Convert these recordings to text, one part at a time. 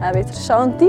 ኣቤት ርሻውንቲ።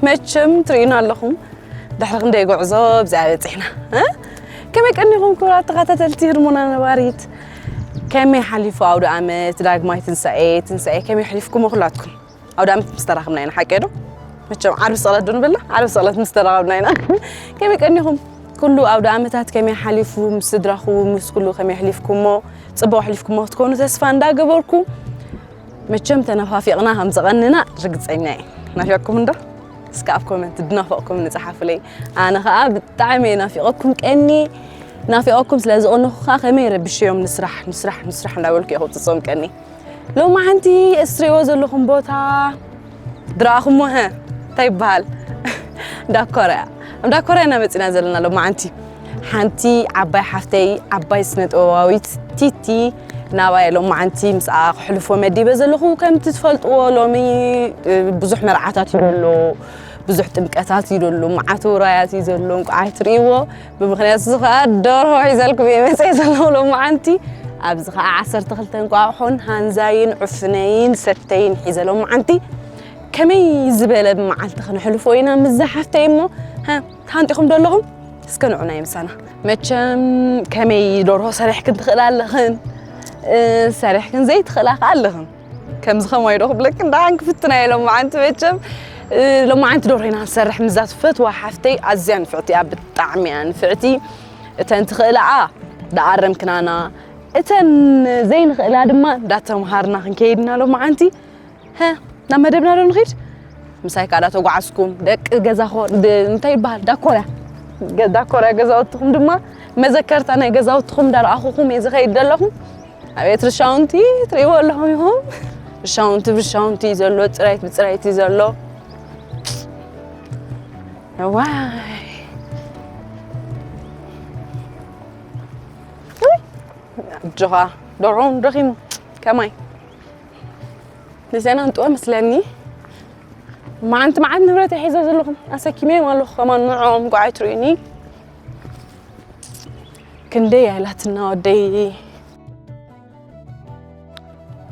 መቸም ትርእዩና ኣለኹም። ድሕሪ ክንደይ ጉዕዞ ኣብዚኣ በፂሕና፣ እ? ከመይ ቀኒኹም ክቡራት ተኸታተልቲ ህርሞና ነባሪት? ከመይ ሓሊፉ ኣውደ ኣመት፣ ዳግማይ ትንሳኤ፣ ትንሳኤ ከመይ ሓሊፍኩሞ ኩላትኩም? ኣውደ ኣመት ምስ ተራኸብና ኢና፣ ሓቀይ ዶ? መቸም ዓርቢ ስቕለት ዶ ንብላ? ዓርቢ ስቕለት ምስ ተራኸብና ኢና። ከመይ ቀኒኹም? ኩሉ ኣውደ ኣመታት ከመይ ሓሊፉ? ምስ ስድራኹም፣ ምስ ኩሉ ከመይ ኣሕሊፍኩሞ? ጽቡቕ ኣሕሊፍኩሞ ክትኮኑ ተስፋ እንዳገበርኩ፣ መቸም ተነፋፊቕና ከም ዝቐንና ርግጸኛ እየ። ናፊቕኩም እንዶ? እስከ ኣብ ኮመንት ድናፈቕኩም ንጽሓፉለይ። ኣነ ኸኣ ብጣዕሚ እየ ናፊቐኩም ቀኒ። ናፊቐኩም ስለ ዝቐነኹ ኸኣ ከመይ ረቢሸዮም ንስራሕ፣ ንስራሕ፣ ንስራሕ እንዳበልኩ እየ ከውጽጾም ቀኒ። ሎማዓንቲ እስትሪእዎ ዘለኹም ቦታ ድረኣኹሞ፣ ሀ፣ እንታይ ይበሃል? ዳኮርያ። ኣብ ዳኮርያ ኢና መጺና ዘለና ሎማዓንቲ። ሓንቲ ዓባይ ሓፍተይ፣ ዓባይ ስነ ጥበባዊት ቲቲ ናባይ ሎማዓንቲ ምስኣ ክሕልፎ መዲበ ዘለኹ። ከምቲ ትፈልጥዎ ሎሚ፣ እ፣ ብዙሕ መርዓታት እዩ ዘሎ፣ ብዙሕ ጥምቀታት እዩ ዘሎ፣ መዓት ውራያት እዩ ዘሎ። እንቋዕ ኣይትርእይዎ። ብምኽንያት እዚ ኸኣ ደርሆ ሒዘልኩም እየ መጺአ ዘለኹ ሎማዓንቲ። ኣብዚ ኸኣ ዓሰርተ ክልተ እንቋቑሖን ሃንዛይን ዕፉነይን ሰተይን ሒዘ ሎማዓንቲ። ከመይ ዝበለ መዓልቲ ከነሕልፎ ኢና ምስዛ ሓፍተይ እሞ፣ ሃ፣ ተሃንጢኹም ዶ ኣለኹም? እስከ ንዑ ናይ ምሳና። መቸም ከመይ ደርሆ ሰሪሕክን ትኽእላ ኣለኽን፣ እ፣ ሰሪሕክን ዘይትኽእላ ከኣ ኣለኽን። ከምዚ ከማይ ዶ ክብለክን፣ ደሓን ክፍትና እየ ሎማዓንቲ መቸም። እ፣ ሎማዓንቲ ደርሆ ኢና ክንሰርሕ ምስዛ ትፈትዋ ሓፍተይ፣ ኣዝያ ንፍዕቲ እያ፣ ብጣዕሚ እያ ንፍዕቲ። እተን ትኽእላኣ ደኣረምክናና፣ እተን ዘይንኽእላ ድማ እንዳተምሃርና ክንከይድና ሎማዓንቲ። ሀ፣ ናብ መደብና ዶ ንኺድ? ምሳይ ከኣ ዳተጓዓዝኩም፣ ደቂ ገዛኹ-፣ ድ-፣ እንታይ ይበሃል? ዳኮርያ። ገ-፣ ዳኮርያ ገዛውትኹም ድማ መዘከርታ ናይ ገዛውትኹም እንዳረኣኹኹም እየ ዝኸይድ ዘለኹ። ኣቤት ርሻውንቲ ትርእይዎ ኣለኹም ኢኹም። ርሻውንቲ ብርሻውንቲ እዩ ዘሎ፣ ጽራይት ብጽራይት እዩ ዘሎ። እዋይ። እይ፣ ኣጆኻ፣ ደርሆ እውን ደኺሙ። ከማይ። ንዜና እንጥወ መስለኒ። መዓንቲ መዓት ንብረት እየ ሒዘ ዘለኹ። ኣሰኪመዮም ኣለኹ ከማን ንዕኦም ጓዓይ ትርእዩኒ። ክንደይ ኣይላትና ወደይ።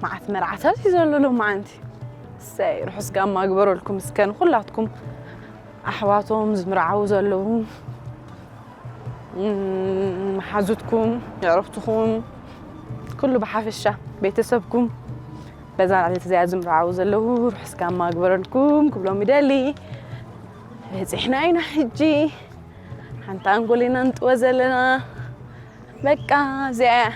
መዓት መርዓታት እዩ ዘሎ ሎማዓንቲ። እሰይ፣ ርሑስ ጋማ ግበረልኩም እስከ ንኹላትኩም። ኣሕዋቶም ዝምርዓዉ ዘለዉ፣ እም፣ መሓዙትኩም፣ የዕሩኽትኹም፣ ኩሉ ብሓፈሻ ቤተሰብኩም በዛ ዕለት እዚኣ ዝምርዓዉ ዘለዉ ርሑስ ጋማ ግበረልኩም ክብሎም ይደሊ። በጺሕና ኢና ሕጂ። ሓንቲ ኣንጎል ኢና ንጥወ ዘለና። በቃ እዚኣ እያ።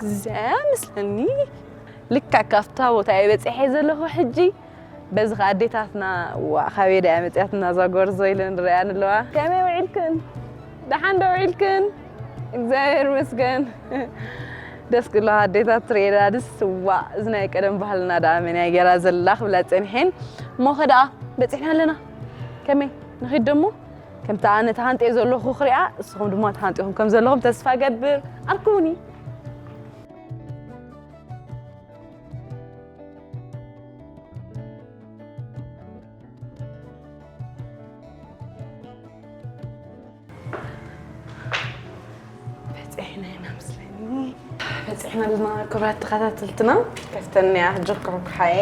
እዚኣ ምስለኒ ልክዕ ካብታ ቦታ እየ በፂሐ ዘለኹ ሕጂ። በዚ ኸዓ ኣዴታትና፣ "ዋ፣ ካበይ ድያ መፂኣትና እዛ ጎርዞ?" ኢለን ንሪኣን ኣለዋ። ከመይ ውዒልክን? ደሓን ዶ ውዒልክን? እግዚኣብሔር ይመስገን። ደስ ክብላ ኣዴታት ትርእየላ ድስ፣ "ዋ፣ እዚ ናይ ቀደም ባህልና ደኣ መን እያ ገይራ ዘላ?" ክብላ ፀኒሐን። እሞ ኸ ደኣ በፂሕና ኣለና። ከመይ ንኺድ ደሞ? ከምቲ ኣነ ተሃንጥየ ዘለኹ ክሪኣ፣ እስኹም ድማ ተሃንጢኹም ከም ዘለኹም ተስፋ ገብር። ኣርኩቡኒ። በፂሕና ኢና መስለኒ። በፂሕና ኣለና ክቡራት ተኸታተልትና። ከፍተኒ እያ፣ ሕጂ ክርኩሓየ።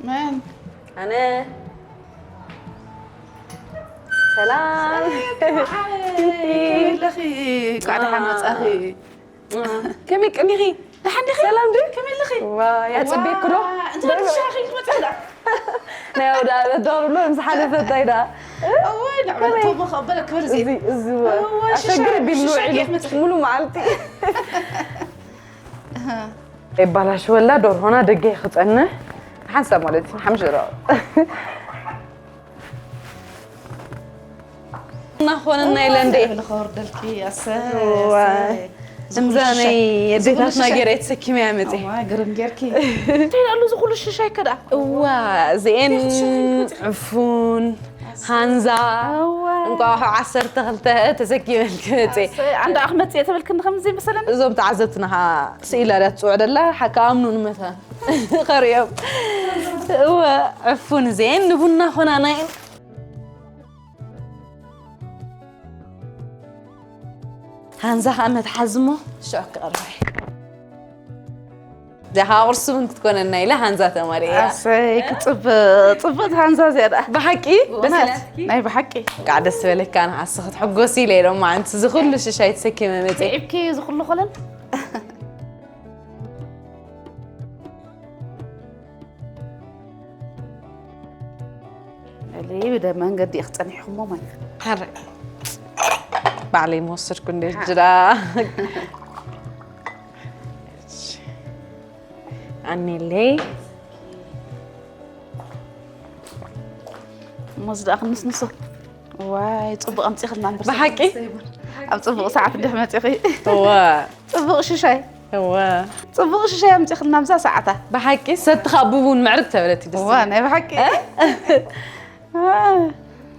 መን? ኣነ። ሰላም። ሓይ፣ ከመይ ኣለኺ? እንኳዕ ደሓን መጻኺ። ከመይ ቀኒኺ? ደሓን ዲኺ? ሰላም ዲኺ? ከመይ ኣለኺ? ዋይ፣ ኣጽቢቕኪ ዶ? ዋ፣ እንታይ ደኣ ሻሂ ክትመጽኢ ደኣ? ናይ ኣውደ ኣመት ዶ ንብሎ ምስ ሓለፈ እንታይ ደኣ? እዋይ፣ ንዕመት ከመይ? እቶም ከበለ ክብር እዚ፣ እዚ፣ እዚ፣ እዋ፣ ኣሸግር ሽሻ-፣ ቢል ሽሻ ውዒሉ ኬፍ መጽኢ። ሙሉ መዓልቲ። ይባላሽ ወላ ዶርሆና ደገ ክጸንሕ ሓንሳብ ማለት እዩ ሓምሽሮ እናኾነና ኢለ እንደ ልኸወርደልኪ ኣሰ እምዛ ናይ ኣዴታትና ገይረ ተሰኪመ እያ መፅእ ግርም ጌርኪ እንታይ ኣሉ ዝኩሉ ሽሻይ ከዳ እዋ እዚኤን ዕፉን ሃንዛ እንቋቑሖ ዓሰርተ ክልተ ተሰኪመልኪ መፅእ ኣንዳ ኣኽመፅእ ተበልክኒ ከምዚ መሰለኒ እዞም ተዓዘብትና ኸዓ ስኢላ ድያ ትፅውዕ ደላ ሓ- ክኣምኑ ንመታን ኸሪኦም እወ ዕፉን እዚኤን ንቡና ኾናና እየን ሃንዛ ከዓ መትሓዚ እሞ ሽዑ ክቐርባ እየ እዚኣ ከዓ ቁርሲ እውን ክትኮነና ኢለ ሃንዛ ተማሪ እያ ኣሰይ ክፅብቅ ፅብቅቲ ሃንዛ እዚኣ ደኣ ብሓቂ ደስ እውነት? ኢላትኪ? ናይ ብሓቂ ከዓ ደስ በለካ ንዓስ ክትሕጎሲ ኢለ ኢሎም ማዓንቲ እዚ ኩሉ ሽሻይ ተሰኪመ መፅእ ዒብኪ ዝኩሉ ኮለል እሊ ብደ መንገዲ ኢኺ ጸኒሕኹሞ ማለት እዩ። ሕራይ ባዕለይ ምወሰድኩ እንደ ጅራ ኣኔለይ እሞ እዚ ደኣ ክንስንሶ ዋይ ጽቡቕ ኣምጺኽልና እምበር ብሓቂ ኣብ ጽቡቕ ሰዓት እንዲሕ መጺኺ እወ ጽቡቕ ሽሻይ እወ ጽቡቕ ሽሻይ ኣምጺኽልና ምዛ ሰዓታ ብሓቂ ሰትኻ ብቡን ምዕርግ ተበለቲ ደስ እዋ ናይ ብሓቂ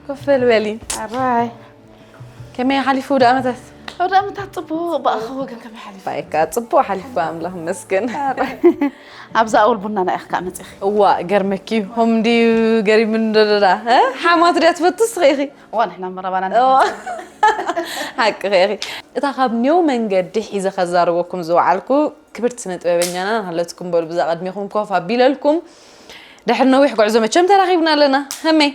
ኮፍ በል በሊ ኣራይ ከመይ ሓሊፉ ውድእ ዓመታት ወደ ኣመታት ጽቡቕ ብኣኸ ወገን ከመይ ሓሊፉ ባይካ ጽቡቅ ሓሊፉ ኣምላኽ መስገን ኣብዛ ኣውል ቡና ናይ ኣኽካ መጺኺ እዋ ገርመኪ ሆም ድዩ ገሪም እንደደዳ ሓማት ድያ ትፈቱ ስኺ ኢኺ እዋ ንሕና መረባና ሓቂ ኢኺ እታ ካብ ኔው መንገዲ ሒዘ ከዛርበኩም ዝወዓልኩ ክብርቲ ስነ ጥበበኛና ናሃለትኩም በሉ ብዛ ቀድሜኹም ኮፍ ኣቢለልኩም ድሕሪ ነዊሕ ጉዕዞ መቸም ተራኺብና ኣለና ሃመይ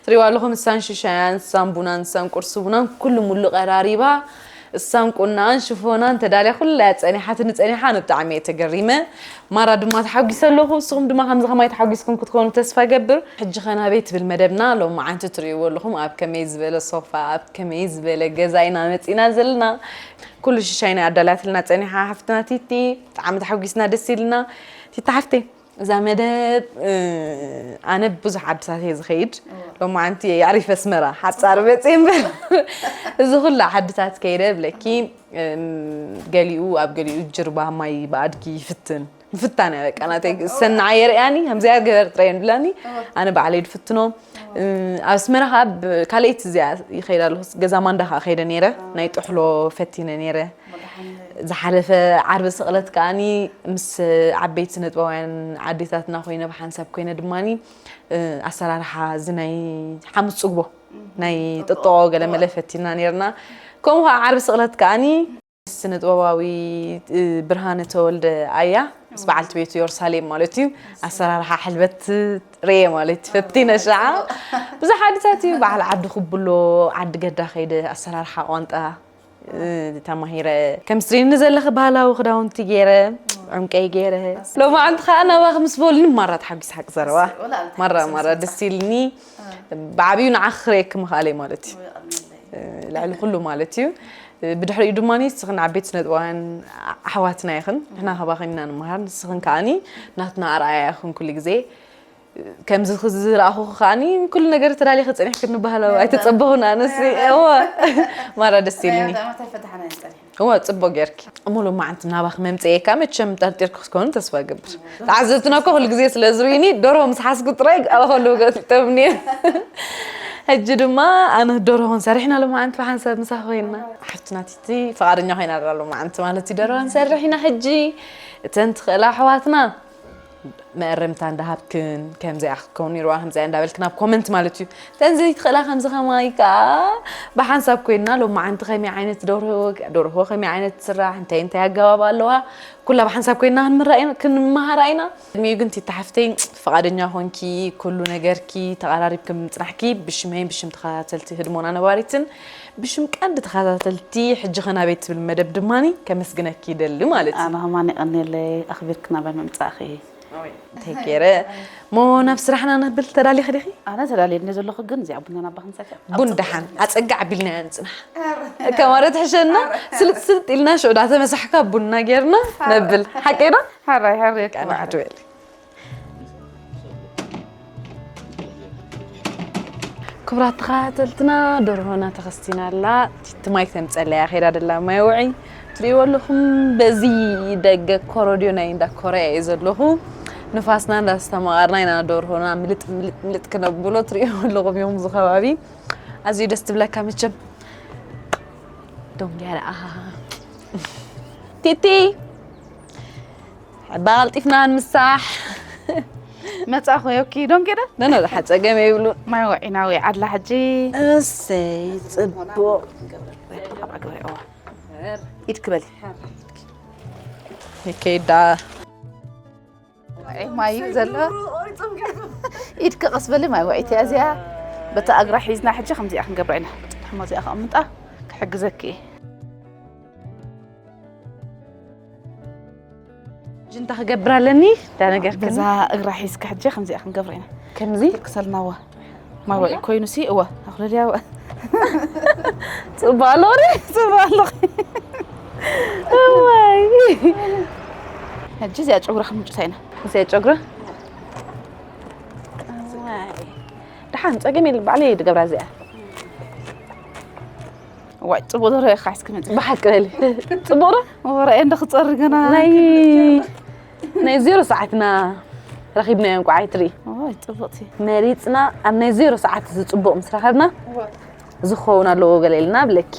ትሪዋ ኣለኹም ንሳን ሽሻያን ንሳን ቡናን ንሳን ቁርሲ ቡናን ኩሉ ሙሉ ቀራሪባ እሳን ቁናን ሽፎናን ተዳልያ ኩላ እያ ጸኒሓትኒ ጸኒሓ ኣነ ብጣዕሚ እየ ተገሪመ ማራ ድማ ተሓጒሰ ኣለኹ ንስኹም ድማ ከምዚ ከማይ ተሓጒስኩም ክትኮኑ ተስፋ ገብር ሕጂ ኸ ናበይ ትብል መደብና ሎማዓንቲ ትሪእዎ ኣለኹም ኣብ ከመይ ዝበለ ሶፋ ኣብ ከመይ ዝበለ ገዛ ኢና መጺና ዘለና ኩሉ ሽሻይና ኣዳላትልና ጸኒሓ ሓፍትና ቲቲ ብጣዕሚ ተሓጒስና ደስ ኢልና ቲቲ ሓፍተይ እዛ መደብ ኣነ ብዙሕ ዓድታት እየ ዝኸይድ ሎማዓንቲ የዕሪፍ ኣስመራ ሓፃር መፅእ እምበር እዚ ኩላ ዓድታት ከይደ ብለኪ ገሊኡ ኣብ ገሊኡ ጅርባ ማይ ብኣድጊ ይፍትን ምፍታን እያ በቃ ናተይ ሰናዓ የርእያኒ ከምዚኣ ገበር ጥራይ ብላኒ ኣነ ባዕለይ ድፍትኖ ኣብ ኣስመራ ከዓ ካልኣይቲ እዚኣ ይኸይድ ኣለኹ ገዛ ማንዳ ከዓ ከይደ ነይረ ናይ ጥሕሎ ፈቲነ ነይረ ዝሓለፈ ዓርቢ ስቕለት ከዓኒ ምስ ዓበይቲ ስነጥበባውያን ዓዴታትና ኮይነ ብሓንሳብ ኮይነ ድማ ኣሰራርሓ እዚ ናይ ሓሙስ ፅግቦ ናይ ጥጥቆ ገለመለ ፈቲና ነርና ከምኡ ከዓ ዓርቢ ስቕለት ከዓኒ ስነጥበባዊ ብርሃነ ተወልደ ኣያ ምስ በዓልቲ ቤቱ ዮርሳሌም ማለት እዩ ኣሰራርሓ ሕልበት ርየ ማለት ፈቲነ ሸዓ ብዙሕ ዓድታት እዩ በዓል ዓዲ ኩብሎ ዓዲ ገዳ ከይደ ኣሰራርሓ ቋንጣ ተማሂረ ከም ትሪኒ ዘለኺ ባህላዊ ክዳውንቲ ገይረ ዕንቀይ ገይረ ሎማዓንቲ ከዓ ናባኺ ምስ በሉኒ ማራ ተሓጒስ ሓቂ ዘረባ ማራ ማራ ደስ ኢልኒ ብዓብዩ ንዓኺ ክርእየኪ ምኽኣለይ ማለት እዩ ልዕሊ ኩሉ ማለት እዩ ብድሕሪኡ ድማ ንስኽን ዓበይቲ ስነጥበባውያን ኣሕዋትና ኢኽን ንሕና ካባኽን ኢና ንምሃር ንስኽን ከዓኒ ናትና ኣርኣያ ኢኽን ኩሉ ግዜ ከምዚ ዝረኣኹ ከዓኒ ኩሉ ነገር ተዳሊኺ ጸኒሕኪ ንባህላዊ ኣይተጸበኹን ኣነሲ እወ ማራ ደስ ኢልኒ እወ ጽቡቅ ጌርኪ እሞ ሎማዓንቲ ናባኺ መምፅኤካ መቸም ጠርጢርኪ ክትኮኑ ተስፋ ገብር ተዓዘብትና እኮ ኩሉ ግዜ ስለ ዝርእዩኒ ደርሆ ምስ ሓስኩ ጥራይ ኣብ ከለዉ ገጢጦምኒ ሕጂ ድማ ኣነ ደርሆ ክንሰርሕ ኢና ሎማዓንቲ ብሓንሳብ ምሳኺ ኮይንና ሓፍትና ቲቲ ፍቓደኛ ኮይና ኣላ ሎማዓንቲ ማለት እዩ ደርሆ ክንሰርሕ ኢና ሕጂ እተን ትኽእላ ኣሕዋትና መእረምታ እንዳሃብክን ከምዚኣ ክትከውን ነይርዋ ከምዚኣ እንዳበልክን ኣብ ኮመንት ማለት እዩ ተን ዘይትኽእላ ከምዚ ከማይ ከዓ ብሓንሳብ ኮይንና ሎማዓንቲ ከመይ ዓይነት ደርሆ ደርሆ ከመይ ዓይነት ትስራሕ እንታይ እንታይ ኣገባብ ኣለዋ ኩላ ብሓንሳብ ኮይንና ክንምራ ኢና ክንመሃራ ኢና ቅድሚኡ ግን ቲታ ሓፍተይ ፍቓደኛ ኮንኪ ኩሉ ነገርኪ ተቐራሪብኪ ምፅናሕኪ ብሽመይን ብሽም ተኸታተልቲ ህድሞና ነባሪትን ብሽም ቀንዲ ተኸታተልቲ ሕጂ ኸናበይ ትብል መደብ ድማኒ ከመስግነኪ ይደሊ ማለት እዩ ኣነ ኸማን የቐንየለይ ኣኽቢርኪ ናባይ ምምፃእኺ እንታይ ገይረ ሞ ናብ ስራሕና ነብል። ተዳሊኺ ዲኺ? ኣነ ተዳልየ እየ ዘለኹ፣ ግን እዚኣ ቡና ናባ ክንሰትያ። ቡን ደሓን ኣጸግዕ ኣቢልናያ ንጽናሕ። ከማረ ትሕሸና። ስልጥ ስልጥ ኢልና ሽዑ ዳተመሳሕካ ቡና ጌርና ነብል። ሓቀይ ዶ? ሓራይ፣ ሓራይ። ቀናሕ ትበሊ። ክቡራት ተኸታተልትና፣ ደርሆና ተኸስቲና ኣላ። ቲቲ ማይ ክተምጸለያ ከይዳ ደላ ማይ ውዒ። ትርእይዎ ኣለኹም፣ በዚ ደገ ኮረድዮ ናይ እንዳ ኮርያ እየ ዘለኹ። ንፋስና እንዳስተማቐርና ኢና ደርሆና ምልጥ ምልጥ ምልጥ ክነብሎ። ትርእይዎ ኣለኹም እዮም እዚ ከባቢ። ኣዝዩ ደስ ትብለካ መቸም። ዶንግያ ደኣ። ቲቲ! ዕባ ቀልጢፍና ንምሳሕ። መጻኹ ዮኪ፣ ዶንጌ ዶ? ነነ፣ ዝሓ ጸገም የብሉን። ማይ ውዒና ውዒ ዓድላ ሕጂ። እሰይ፣ ጽቡቕ። ካብ ኣግባይ፣ እዋ። ኢድኪ በሊ። ይከይዳ። ውዒ ማይ እዩ ዘሎ። ኢድኪ ቀስ በሊ፣ ማይ ውዒት እያ እዚኣ። በታ እግራ ሒዝና ሕጂ ከምዚኣ ክንገብራ ኢና። ሕሞ እዚኣ ከቕምጣ ክሕግዘኪ እየ። ሕጂ እንታይ ክገብር ኣለኒ? እንዳ ነገርክኒ። በዛ እግራ ሒዝካ ሕጂ ከምዚኣ ክንገብር ኢና። ከምዚ? ክትክሰልናዋ። ማይ ውዒ ኮይኑ ሲ፣ እወ፣ ኣኽልልያ እወ። ጽቡቕ ኣሎ ሪ? ጽቡቕ ኣሎ። እዋይ። ሕጂ እዚኣ ጨጉራ ክንምጭሳ ኢና። እዚኣ ጨጉራ? እዋይ። ደሓን ጸገም የለ፣ ባዕለይ እየ ዝገብራ እዚኣ። ዋይ፣ ጽቡቕ ደርሆ ኢኻ ሒዝኪ መጺእኪ። ብሓቂ በሊ። ጽቡቕ ዶ? ወረ እንደ ክጸሪ ገና። ናይ፣ ናይ ዜሮ ሰዓትና ረኺብናዮ እንቋዕ ኣይትርኢ። ዋይ፣ ጽቡቕቲ። መሪጽና ኣብ ናይ ዜሮ ሰዓት እዚ ጽቡቕ ምስ ረኸብና፣ ዋይ። ዝኸውን ኣለዎ ገለ ኢልና ብለኪ።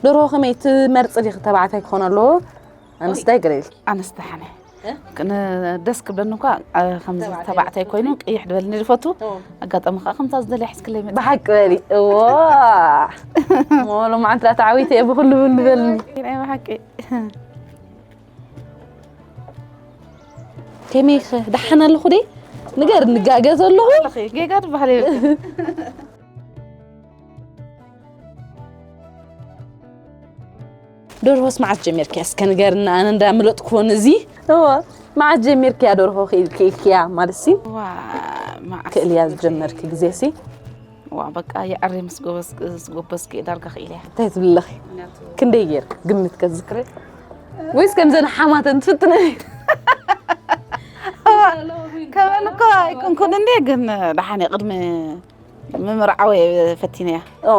ደርሆ ከመይ ትመርጺ ዲኺ? ተባዕታይ ክኾን ኣለዎ? ኣንስታይ ግሬል? ኣንስቲ ሓነ። እ? ግን ደስ ክብለኒ እኳ፣ እ፣ ከምዚ ተባዕታይ ተባዕታይ ኮይኑ ቅይሕ ዝበለኒ ዝፈቱ። ኦ። ኣጋጣሚ ከዓ ከምታ ዝደልያ ሒዝክለይ መጽ-፣ ብሓቂ በሊ። እዋ። ሞ ሎማዓንቲ ደኣ ተዓዊተ እየ ብኹሉ ብሉ በልኒ። ናይ ብሓቂ። ከመይ ኸ? ደሓን ኣለኹ ደይ? ንገር፣ ንጋገ ዘለኹ? ኣለኺ፣ ጌጋ ትበሃል የብልኪ። ደርሆስ መዓስ ጀሚርክያ? እስከ ንገርና፣ ኣነ እንዳመለጥኩዎን እዚ። እወ፣ መዓስ ጀሚርክያ ደርሆ ክኢል-፣ ክኢልክያ ማለት ሲ? ዋ፣ መዓስ ክእልያ ጀሚርክያ? ዝጀመርኪ ግዜ ሲ? ዋ፣ በቃ፣ የዐሪ ምስ ጎበዝ-፣ ምስ ጎበዝኪ ዳርጋ ክኢልያ። እንታይ ትብሊ ኣለኺ? ምክንያቱ ክንደይ ጌርክ? ግምት ከዝክሪ? ወይስ ከምዘን ሓማተን ትፍትነ? ከመን እኮ ኣይኮንኩን እንዴ፣ ግን ደሓን እየ፣ ቅድሚ ምምርዓወይ ፈቲነያ። ኦ።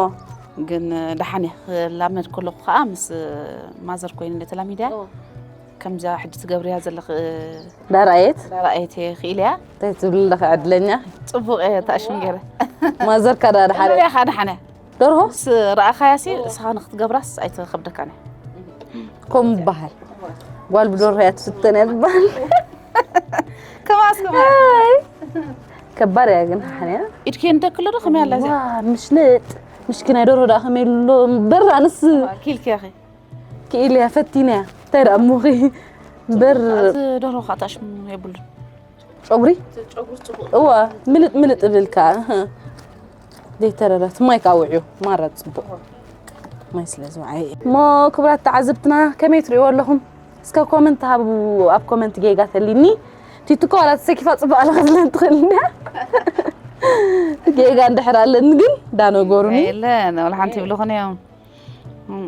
ግን ደሓን እየ፣ ክላመድ ከለኹ ከዓ ምስ ማዘር ኮይነ ተላሚድያ። ኦ። ከምዛ ሕጂ ትገብርያ ዘለኺ ዳርኣየት? ዳርኣየት እየ፣ ክኢለያ። እንታይ ትብሊ ኣለኺ ዕድለኛ? ጽቡቕ እየ፣ ተኣሽም ገይረ። ማዘርካ ደኣ ደሓን እያ? እያ፣ ደሓን እያ። ደርሆ? ምስ ረኣኻያ ሲ፣ እስኻ ንክትገብራስ ኣይትኸብደካን እያ። ከምኡ ይበሃል። ጓል ብደርሆ እያ ትፍተን እያ ዝበሃል። ከማስ ከማ። ኣይ። ከባድ እያ ግን ሓንያ። ኢድኪ እንደክሎ ዶ ከመይ ኣላ እዚኣ? ዋ፣ ምሽልጥ። ምሽኪናይ ደርሆ ደኣ ከመይ ኣሎ እምበር ኣነስ ኪልኪ ያኺ። ክኢል እያ፣ ፈቲነ እያ። እንታይ ደኣ እሞኺ? እምበር እዚ ደርሆ ከዓ ታሽሙ የብሉን። ጨጉሪ? ጨጉሪ ጽቡቕ። እዋ፣ ምልጥ ምልጥ እብል ከዓ፣ እህ። ዘይተረረት ማይ ከዓ ውዕዩ፣ ማራ ጽቡቕ። ማይ ስለ ዝወዓየ። እሞ ክቡራት ተዓዘብትና፣ ከመይ ትርእይዎ ኣለኹም? እስከ ኮመንት ሃቡ፣ ኣብ ኮመንት ጌጋ ተሊኒ። ቲቲ እኮ ዋላ ተሰኪፋ ጽቡቕ ኣላ ክትብለን ትኽእል እንድያ። ጌጋ እንድሕር ኣለኒ ግን፣ ዳነገሩኒ። የለን፣ ወላ ሓንቲ ይብልኹን እዮም። እም።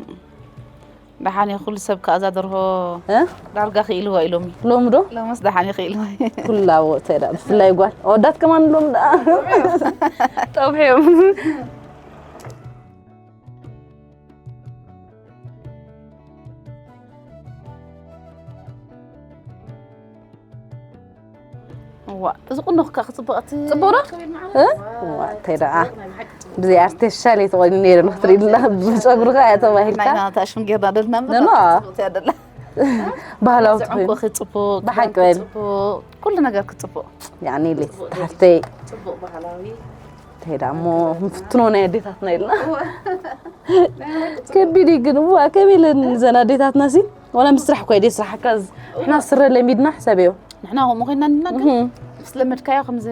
ደሓን እዩ፣ ኩሉ ሰብ ከኣ እዛ ደርሆ እ? ዳርጋ ክኢልዋ ኢሎሚ። ሎሚ ዶ? ሎምስ ደሓን እዩ ክኢልዋ። ኩላ ወተ ዳ፣ ብፍላይ ጓል። ኣወዳት ከማን ሎም ዳ። ጠብሕዮም። እዋ፣ እዚ ቁኖ ክካ ክጽብቕ እቲ ጽቡቕ ዶ? ከመይ ማዕረ? እ? እዋ፣ እንታይ ደኣ? ብዘይ ኣርቲፊሻል እየ ተቆኒነ ነይረ፣ ንኽትርኢ ኣለኻ፣ ብጸጉርኻ እያ ተባሂልካ። ናይ ናታ ሽም ጌርና ደልና እምበር፣ ኖ፣ ኖ። ጽቡቕ እያ ደላ። ባህላዊ እዚ ትኾይኑ። ዕንቁኺ ጽቡቕ፣ ብሓቂ ክዳንኪ በል። ጽቡቕ፣ ኩሉ ነገርኪ ጽቡቕ። ያኔ ሌት ጽቡቕ፣ ተሓፍተይ። ጽቡቕ ባህላዊ። እንታይ ደኣ እሞ፣ ክንፍትኖ ናይ ኣዴታትና ኢልና። እዋ። ከቢድ እዩ ግን፣ እዋ፣ ከመይ ኢለን እዘን ኣዴታትና ሲ? ዋላ ምስ ስራሕ እኮ እየ ስራሕካ ዝ-፣ ንሕና ስረ ለሚድና ሕሰብዮ። ንሕና ከምኡ ኮይንና እንድና ግን እህ። ምስ ለመድካዮ ከምዚ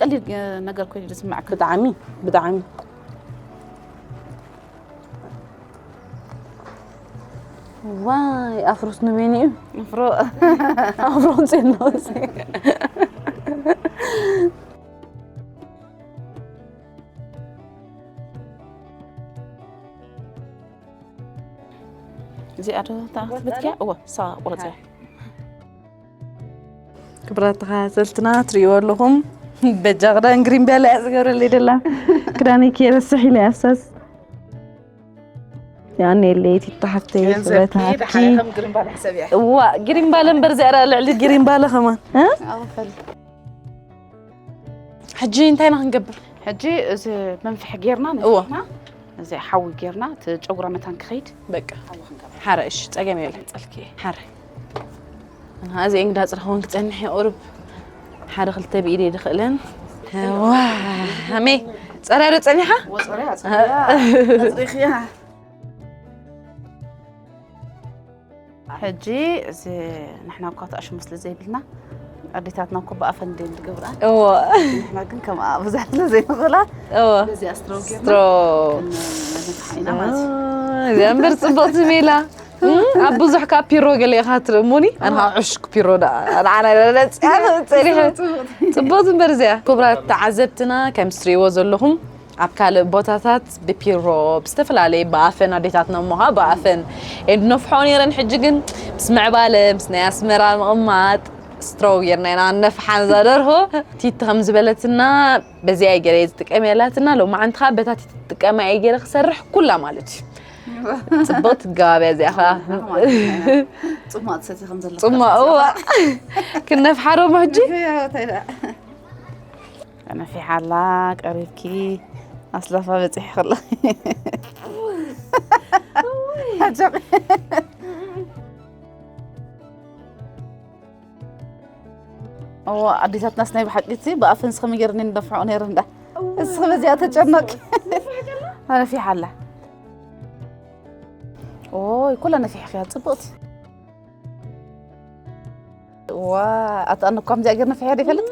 ቀሊል ገ-፣ ነገር ኮይኑ ዝስምዓካ። ብጣዕሚ፣ ብጣዕሚ። ዋይ ኣፍሮስ ንመን እዩ? ኣፍሮ ኣፍሮ ጽኖሲ እዚኣ ዶ ተኣኽትበትያ እወ ሳ ቁረፅያ ክብራት ተኸታተልትና ትርእይዎ ኣለኹም። በጃ ክዳን ግሪን ባለ እያ ዝገብረለይ ደላ። ክዳነይ ከየረስሕ ኢለ እያ ኣሳስ። ያኔ ለይቲ ተሓፍተይ ክብረት ሃብኪ። ከም ግሪን ባለ ሕሰብ እያ እዋ ግሪን ባለ እምበር እዚኣ ደኣ ልዕሊ ግሪን ባለ ከማን እ? ሕጂ እንታይ ኢና ክንገብር? ሕጂ እዚ መንፍሒ ጌርና እዎ። ነፊሕና እዚ ሓዊ ጌርና እቲ ጨጉራ መታን ክኸይድ በቃ ሓረ እሺ ጸገም የለን ጸልኪ ሓረ ኣና እዚ እንግዳ ጽርኸውን ክጸንሕ የቑርብ ሓደ ክልተ ብኢደ ድኽእለን ዋ ኣሜ ጸራሪ ጸኒሓ ወጾሪያ ጽሪያ ሕጂ እዚ ንሕና እኳ ተኣሽሙ ስለ ዘይብልና ኣዴታትና እኮ ብኣፈን እንዴን ዝገብራ እዎ ንሕና ግን ከምኣ ብዙሕ ስለ ዘይንኽእላ እዎ በዚኣ ስትሮው ጌርና ስትሮው ነንፍሓ ኢና ማለት እዩ እዚኣ እምበር ጽብቕቲ ሜላ ኣብ ብዙሕ ካብ ፒሮ ገለ ኢኻ ትርእሙኒ ኣነ ካብ ዕሽክ ፒሮ ደኣ ንዓና ደረፅያ ፀሪሐ ጽቡቕቲ እምበር እዚኣ ክቡራት ተዓዘብትና ከም ትርእይዎ ዘለኹም ኣብ ካልእ ቦታታት ብፒሮ ብዝተፈላለየ ብኣፈን ኣዴታትና እሞ ከዓ ብኣፈን የድነፍሖ ነይረን ሕጂ ግን ምስ ምዕባለ ምስ ናይ ኣስመራ ምቕማጥ ስትሮው ጌርና ኢና ነፍሓ ነዛ ደርሆ ቲቲ ከም ዝበለትና በዚኣ ገለ ዝጥቀም ያላትና ሎማዓንቲ ከዓ በታ ትጥቀማ እየ ገይረ ክሰርሕ ኩላ ማለት እዩ ፅቡቅ ትገባብያ እዚኣ ከዓ ጽማቕ ትሰቲ ከም ዘለካ ፅማ እዋ ክነፍሓ ዶ ሕጂ ነፊሓላ ቀሪብኪ ኣስላፋ በፂሒ ከላ ሓጃቂ እዎ ኣዴታትናስ ናይ ብሓቂ እቲ ብኣፈን ስኸም ገይረን ንደፍዖ ነይረን ዳ እስኺ በዚኣ ተጨነቂ ነፊሓላ ኦይ ኩላ ነፊሕኽያ ፅቡቕቲ ዋ ኣታ ኣነ እኳ ከምዚኣ ገይር ነፊሐ ዶ ይፈልጥ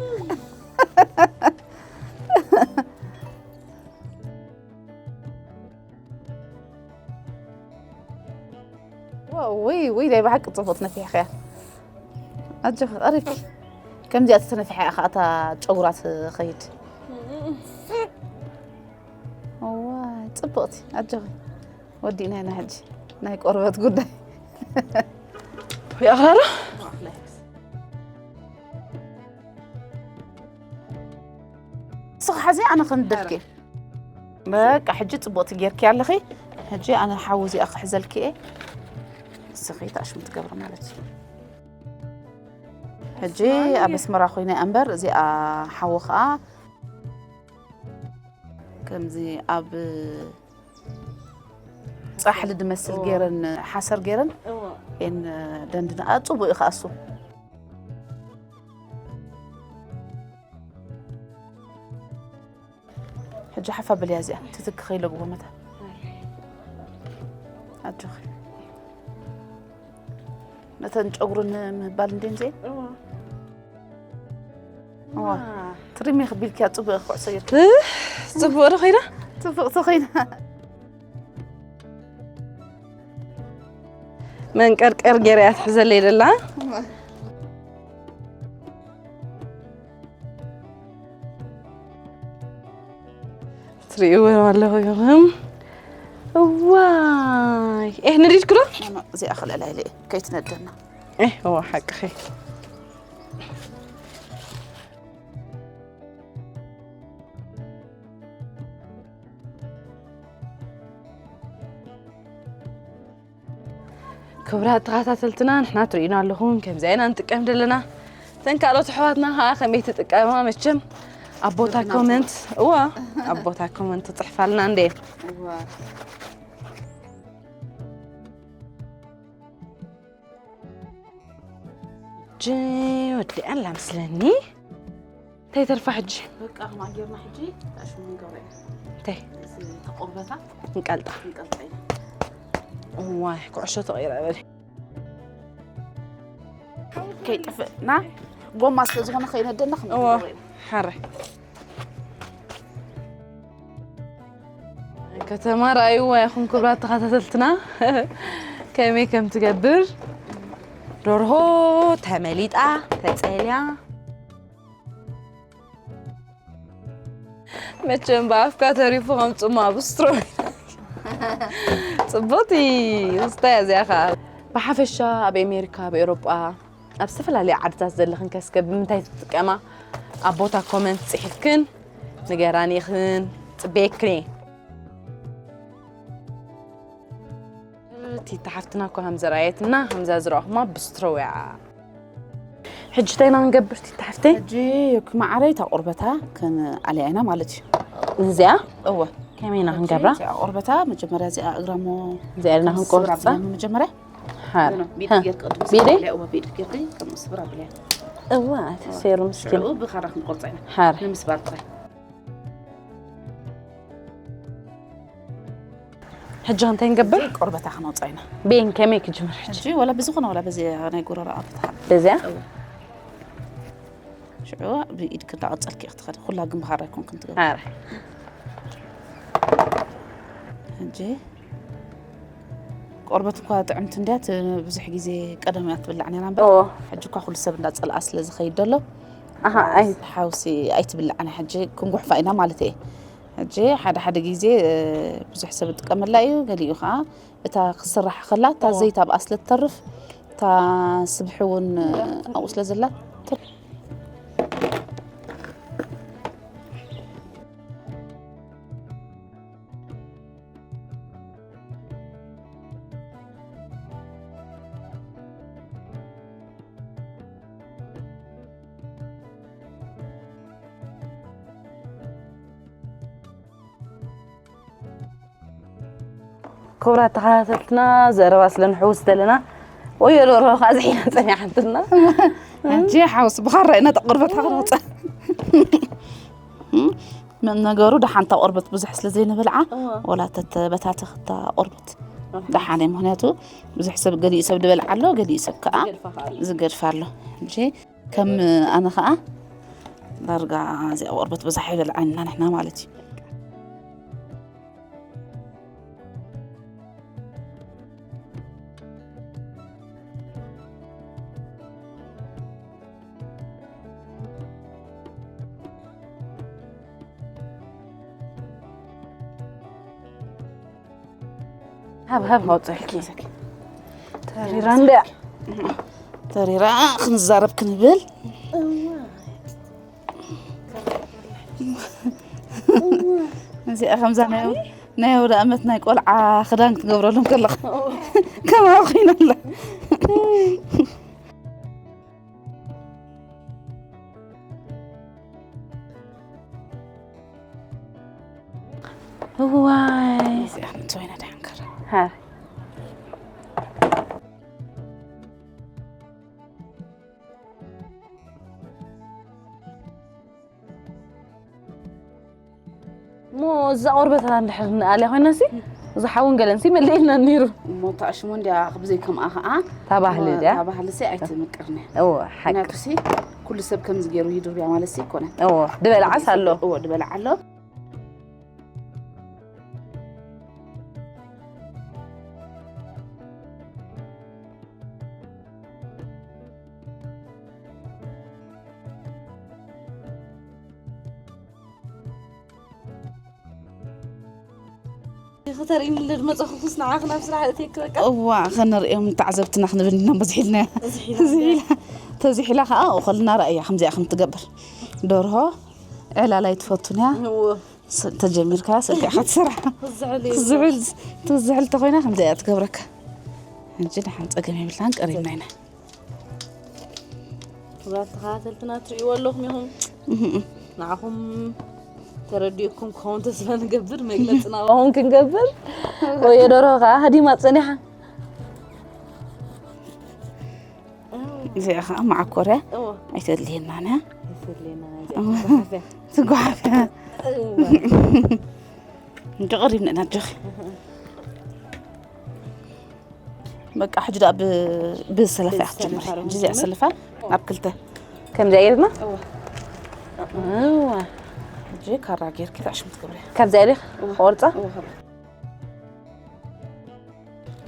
ውይ ውይ ናይ ብሓቂ ፅቡቅ ትነፊሕኽያ ኣጆኺ ቀሪብኪ ከምዚኣ ተተነፊሐ ኢኻ እታ ጨጉራ ትኸይድ እዋ ፅብቅቲ ኣጆኺ ወዲእና ኢና ሕጂ ናይ ቆርበት ጉዳይ ይኣኽላዶ ንስኺ ሓዚ ኣነ ክንደልኪ በቃ ሕጂ ፅቡቅቲ ጌርኪ ኣለኺ ሕጂ ኣነ ሓዊ እዚኣ ክሕዘልኪ እየ ንስኺ ተኣሽሙ ትገብሪ ማለት እዩ ሕጂ ኣብ ኣስመራ ኮይነ እምበር እዚኣ ሓዊ ከዓ ከምዚ ኣብ ፃሕሊ ድመስል ገይረን ሓሰር ገይረን እወ። ኤን ደንድንኣ ፅቡቅ እዩ ከኣሱ ሕጂ ሓፍ ኣብልያ እዚኣ ትትክ ከይለብዎ መታ ኣጆኺ ነተን ጨጉሪ ንምህባል እንዴን ዘ እዋ ትሪሚ ክቢልኪያ ፅቡቅ ክዕሶ ይርክ ጽቡቅ ዶ ኮይና ፅቡቅ ተኮይና መንቀርቀር ገይራ እያ ትሕዘለይ ደላ ትርእይዎ ኣለኹ ኢኹም እዋይ ኤህ ንሪድኩ ዶ እዚኣ ክልእላ ኢለ እየ ከይትነደና ኤህ እዋ ሓቅኺ ክቡራት ተኸታተልትና ንሕና ትርእዩና ኣለኹም ከምዚ ኢና ንጥቀም ዘለና እተን ካልኦት ኣሕዋትና ከዓ ከመይ ትጥቀማ መቸም ኣብ ቦታ ኮመንት እዋ ኣብ ቦታ ኮመንት ትፅሕፋልና እንደ ጂ ወዲኣላ ምስለኒ እንታይ ተርፋ ሕጂ በቃ ከማን ጌርና ሕጂ ኣሽሙ ንገብረ ኢና እንታይ እዚ ተቆርበታ እንቀልጣ ክንቀልጣ ኢና ዋይ ኩዕሾ ተቐይረ በል ከይጥፍእና ጎማ ስለ ዝኾነ ከይነደና እዎ ክንገብረ ኢና ሓረ ከተማ ረኣይዋ ኢኹም ክብራት ተኸታተልትና ከመይ ከም ትገብር ደርሆ ተመሊጣ ተጸልያ። መቸም ብኣፍካ ተሪፉ ከም ጽማ ብስትሮ። ጽቡቕቲ ስታይ እዚኣ ኸዓ። ብሓፈሻ ኣብ ኣሜሪካ፣ ኣብ ኤውሮጳ፣ ኣብ ዝተፈላለያ ዓድታት ዘለኽን ከስከ ብምንታይ ትጥቀማ? ኣብ ቦታ ኮመንት ጽሒፍክን ንገራኒ ኢኽን። ጽበየክን እየ። ቲታ ሓፍትና እኮ ከም ዝረኣየትና፣ ከምዛ ዝረኣኹማ ብስትሮ እያ። ሕጂ እንታይ ኢና ክንገብር ቲታ ሓፍተይ? ሕጂ ዮኪ መዓረይ እታ ቁርበታ ክንኣልያ ኢና ማለት እዩ። እዚኣ? እወ። ከመይ ኢና ክንገብራ? እዚኣ ቁርበታ መጀመርያ እዚኣ እግራ እሞ እዚኣ ኢልና ክንቆርጻ? ስብር ኣብልና መጀመርያ። ሓር። ኖ፣ ኖ፣ ብኢድ ሃ። ጌርክ ቅድም ብኢደይ? ስብር ኣብለያ፣ እወ፣ ብኢድ ጌርክ ከም ስብር ኣብለያ። እዋ፣ ተሰይሩ ምስኪን። ሽዑ ብኻራ ክንቆርጻ ኢና። ሓር። ንምስባር ጥራይ። ሕጂ እንታይ ንገብር? ቆርበታ ክነውፅኣ ኢና። ቤን ከመይ ክጅምር ሕጂ? ሕጂ ወላ ብዝኾነ ወላ በዚ ናይ ጎረሮ ኣፍትሓ። በዚያ? እወ። ሽዑ ብኢድክ እንዳቐጸልክ ኢኺ ትኸዲ። ኩላ ግን ብኻራ ኣይኮንክን ትገብር። ኣረ። ሕጂ ቆርበት እኳ ጥዕምቲ እንድያ፣ ት-፣ ብዙሕ ግዜ ቀደም እያ ትብላዕ ነይራ እምበር፣ እዎ። ሕጂ እኳ ኩሉ ሰብ እንዳጸልኣ ስለ ዝኸይድ ዘሎ፣ ኣሃ፣ ኣይ- ሓውሲ ኣይትብላዕን። ሕጂ ክንጉሕፋ ኢና ማለት እየ። ሕጂ ሓደ ሓደ ግዜ፣ እ፣ ብዙሕ ሰብ ይጥቀመላ እዩ፣ ገሊኡ ኸዓ እታ ክስራሕ ከላ፣ እታ እዎ። ዘይት ኣብኣ ስለ ትተርፍ፣ እታ ስብሒ እውን፣ እ፣ ኣብኡ ስለ ዘላ፣ ትር- ክቡራት ተኸታተልትና፣ ዘረባ ስለ ንሕውስ ዘለና፣ ወዮ ደርሆ ከዓ ዝሒና ጸኒሓትና። ሕጂ ሓውስ ብኻራ ኢና ተቆርበት ሃገር ወፃ። ም-፣ ነገሩ ደሓን እታ ቆርበት ብዙሕ ስለ ዘይንበልዓ፣ እዋ። ወላ ተተበታተኽ እታ ቆርበት እዋ። ደሓን እያ። ምኽንያቱ ብዙሕ ሰብ፣ ገሊኡ ሰብ ዝበልዓ ኣሎ፣ ገሊኡ ሰብ ከዓ ዝገድፋ ከዓ ኣሎ። ዝገድፋ ኣሎ። ሕጂ ከም ኣነ ከዓ ዳርጋ እዚኣ ቆርበት ብዙሕ ኣይበልዓን ኢና ንሕና ማለት እዩ። ሃብ ሃብ ከውፅእልኪ። ተሪራ እንድያ። ተሪራ ክንዛረብ ክንብል። እዚኣ ከምዛ ናይ፣ ናይ ኣውደ ኣመት ናይ ቆልዓ ክዳን ክትገብረሎም ከለኻ ከማኡ ኮይና ኣላ። እዋይ። እዚኣ ምንታይ ኮይና ደሓን ከራ። ሃር። እሞ እዛ ቆርበትና እንድሕር ንኣልያ ኮይናሲ፣ እዛ ሓውን ገለንሲ መለየልና ነይሩ። እሞ እታ ሽሙ እንድያ ብዘይ ከምኣ ኸዓ፣ እታ ባህሊ እሞ ድያ? እታ ባህልሲ ኣይትምቅርኒ። እወ፣ ሓቂ። ምክንያቱሲ፣ ኩሉ ሰብ ከምዚ ገይሩ ይድርብያ ማለትሲ ኣይኮነን። እወ፣ ድበልዓስ ኣሎ። እወ፣ ድበልዓ ኣሎ። ከተርእይኒ ልድ መጻኹስ ንዓኺ ናብ ስራሕ እትይክ በቃ። እዋ፣ ከነርእዮም ተዓዘብትና ክንብል ኢና በዝሒልና። በዝሒልና። ተዝሒላ፣ ተዝሒላ ኸዓ እኸልና ረኣያ ከምዚኣ ከም ትገብር። ደርሆ ዕላል ኣይትፈቱን እያ። እዎ። ስ-፣ ተጀሚርካ ስልካ ኢኻ ትሰርሓ። ትዝሕል እዩ። ትዝሕል፣ ትዝሕል ተኾይና ከምዚኣ እያ ትገብረካ። ሕጂ ደሓን ጸገም የብልናን፣ ቀሪብና ኢና። ክቡራት ተኸታተልትና ትርእይዎ ኣለኹም ኢኹም። እህም። ንዓኹም ተረዲእኩም ክኸውን ተስፋ ንገብር፣ መግለጺ ናባኹም ክንገብር። ወዮ ደርሆ ከኣ ሃዲማ ጸኒሓ። እዚኣ ኸዓ መዓኮርያ እዎ። ኣይተድልየናን እያ። ኣይተድልየናን እያ። እዎ። ትጓሓፍ እያ። ትጓሓፍ እያ። እዎ። እንጂ ቀሪብና ኢና፣ ኣጆኺ። በቃ፣ ሕጂ ደኣ ብ-፣ ብሰለፋ እያ ክትጅምሪ። ብሰለፋ ሕጂ እዚኣ ዶ ሰለፋ ኣብ ክልተ። ከምዚኣ ጌርና? እወ። እወ። ሕጂ ካራ ጌርኪ ታሽሙ ትገብሪ። ካብዚኣ ዲኻ? እወ። ቆርጻ? እወ፣ ካራ።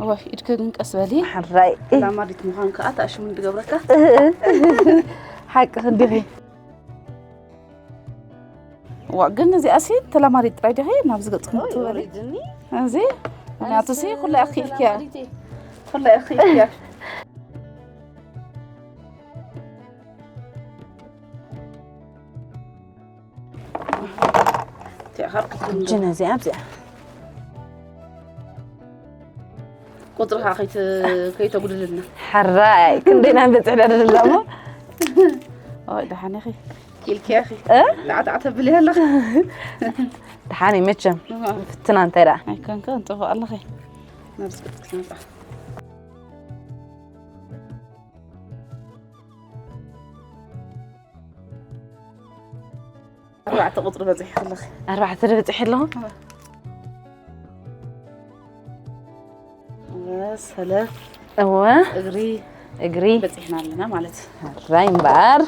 እወ፣ ኢድኪ ግን ቀስ በሊ። ሕራይ ተላማዲት ምዃን ከዓ ተኣሽሙ ትገብረካ። ሓቂ ክንዲኺ ዋ፣ ግን እዚኣሲ ተላማዲት ጥራይ ዲኺ ናብዚ ገጽ ክትበሊ? እዚ ምክንያቱ ሲ ኩላ ኢኺ ኢልክያ። ኩላ ኢኺ ኢልክያ። ጅነ እዚኣ ኣብዚኣ ቁፅርኻ ከይተ- ከይተጉድልና። ሕራይ ክንደይና ንበፅሕ ዳደለላ እሞ ኦይ ደሓን ኢኺ ኢልክያ ኢኺ። ጣዕጣዕ ተብሊ ኣለኻ። ደሓን እዩ መቸም። ፍትና እንታይ ደኣ ኣይኮንከ እንጥፎ ኣለኺ። ናብ ስቅጥቅስ መጣ። ኣርባዕተ ቁፅሪ በፂሒ ኣለኺ። ኣርባዕተ ዶ በፂሒ ኣለኹ? ሰለፍ እወ እግሪ እግሪ በፂሕና ኣለና ማለት እዩ። ራይ እምበኣር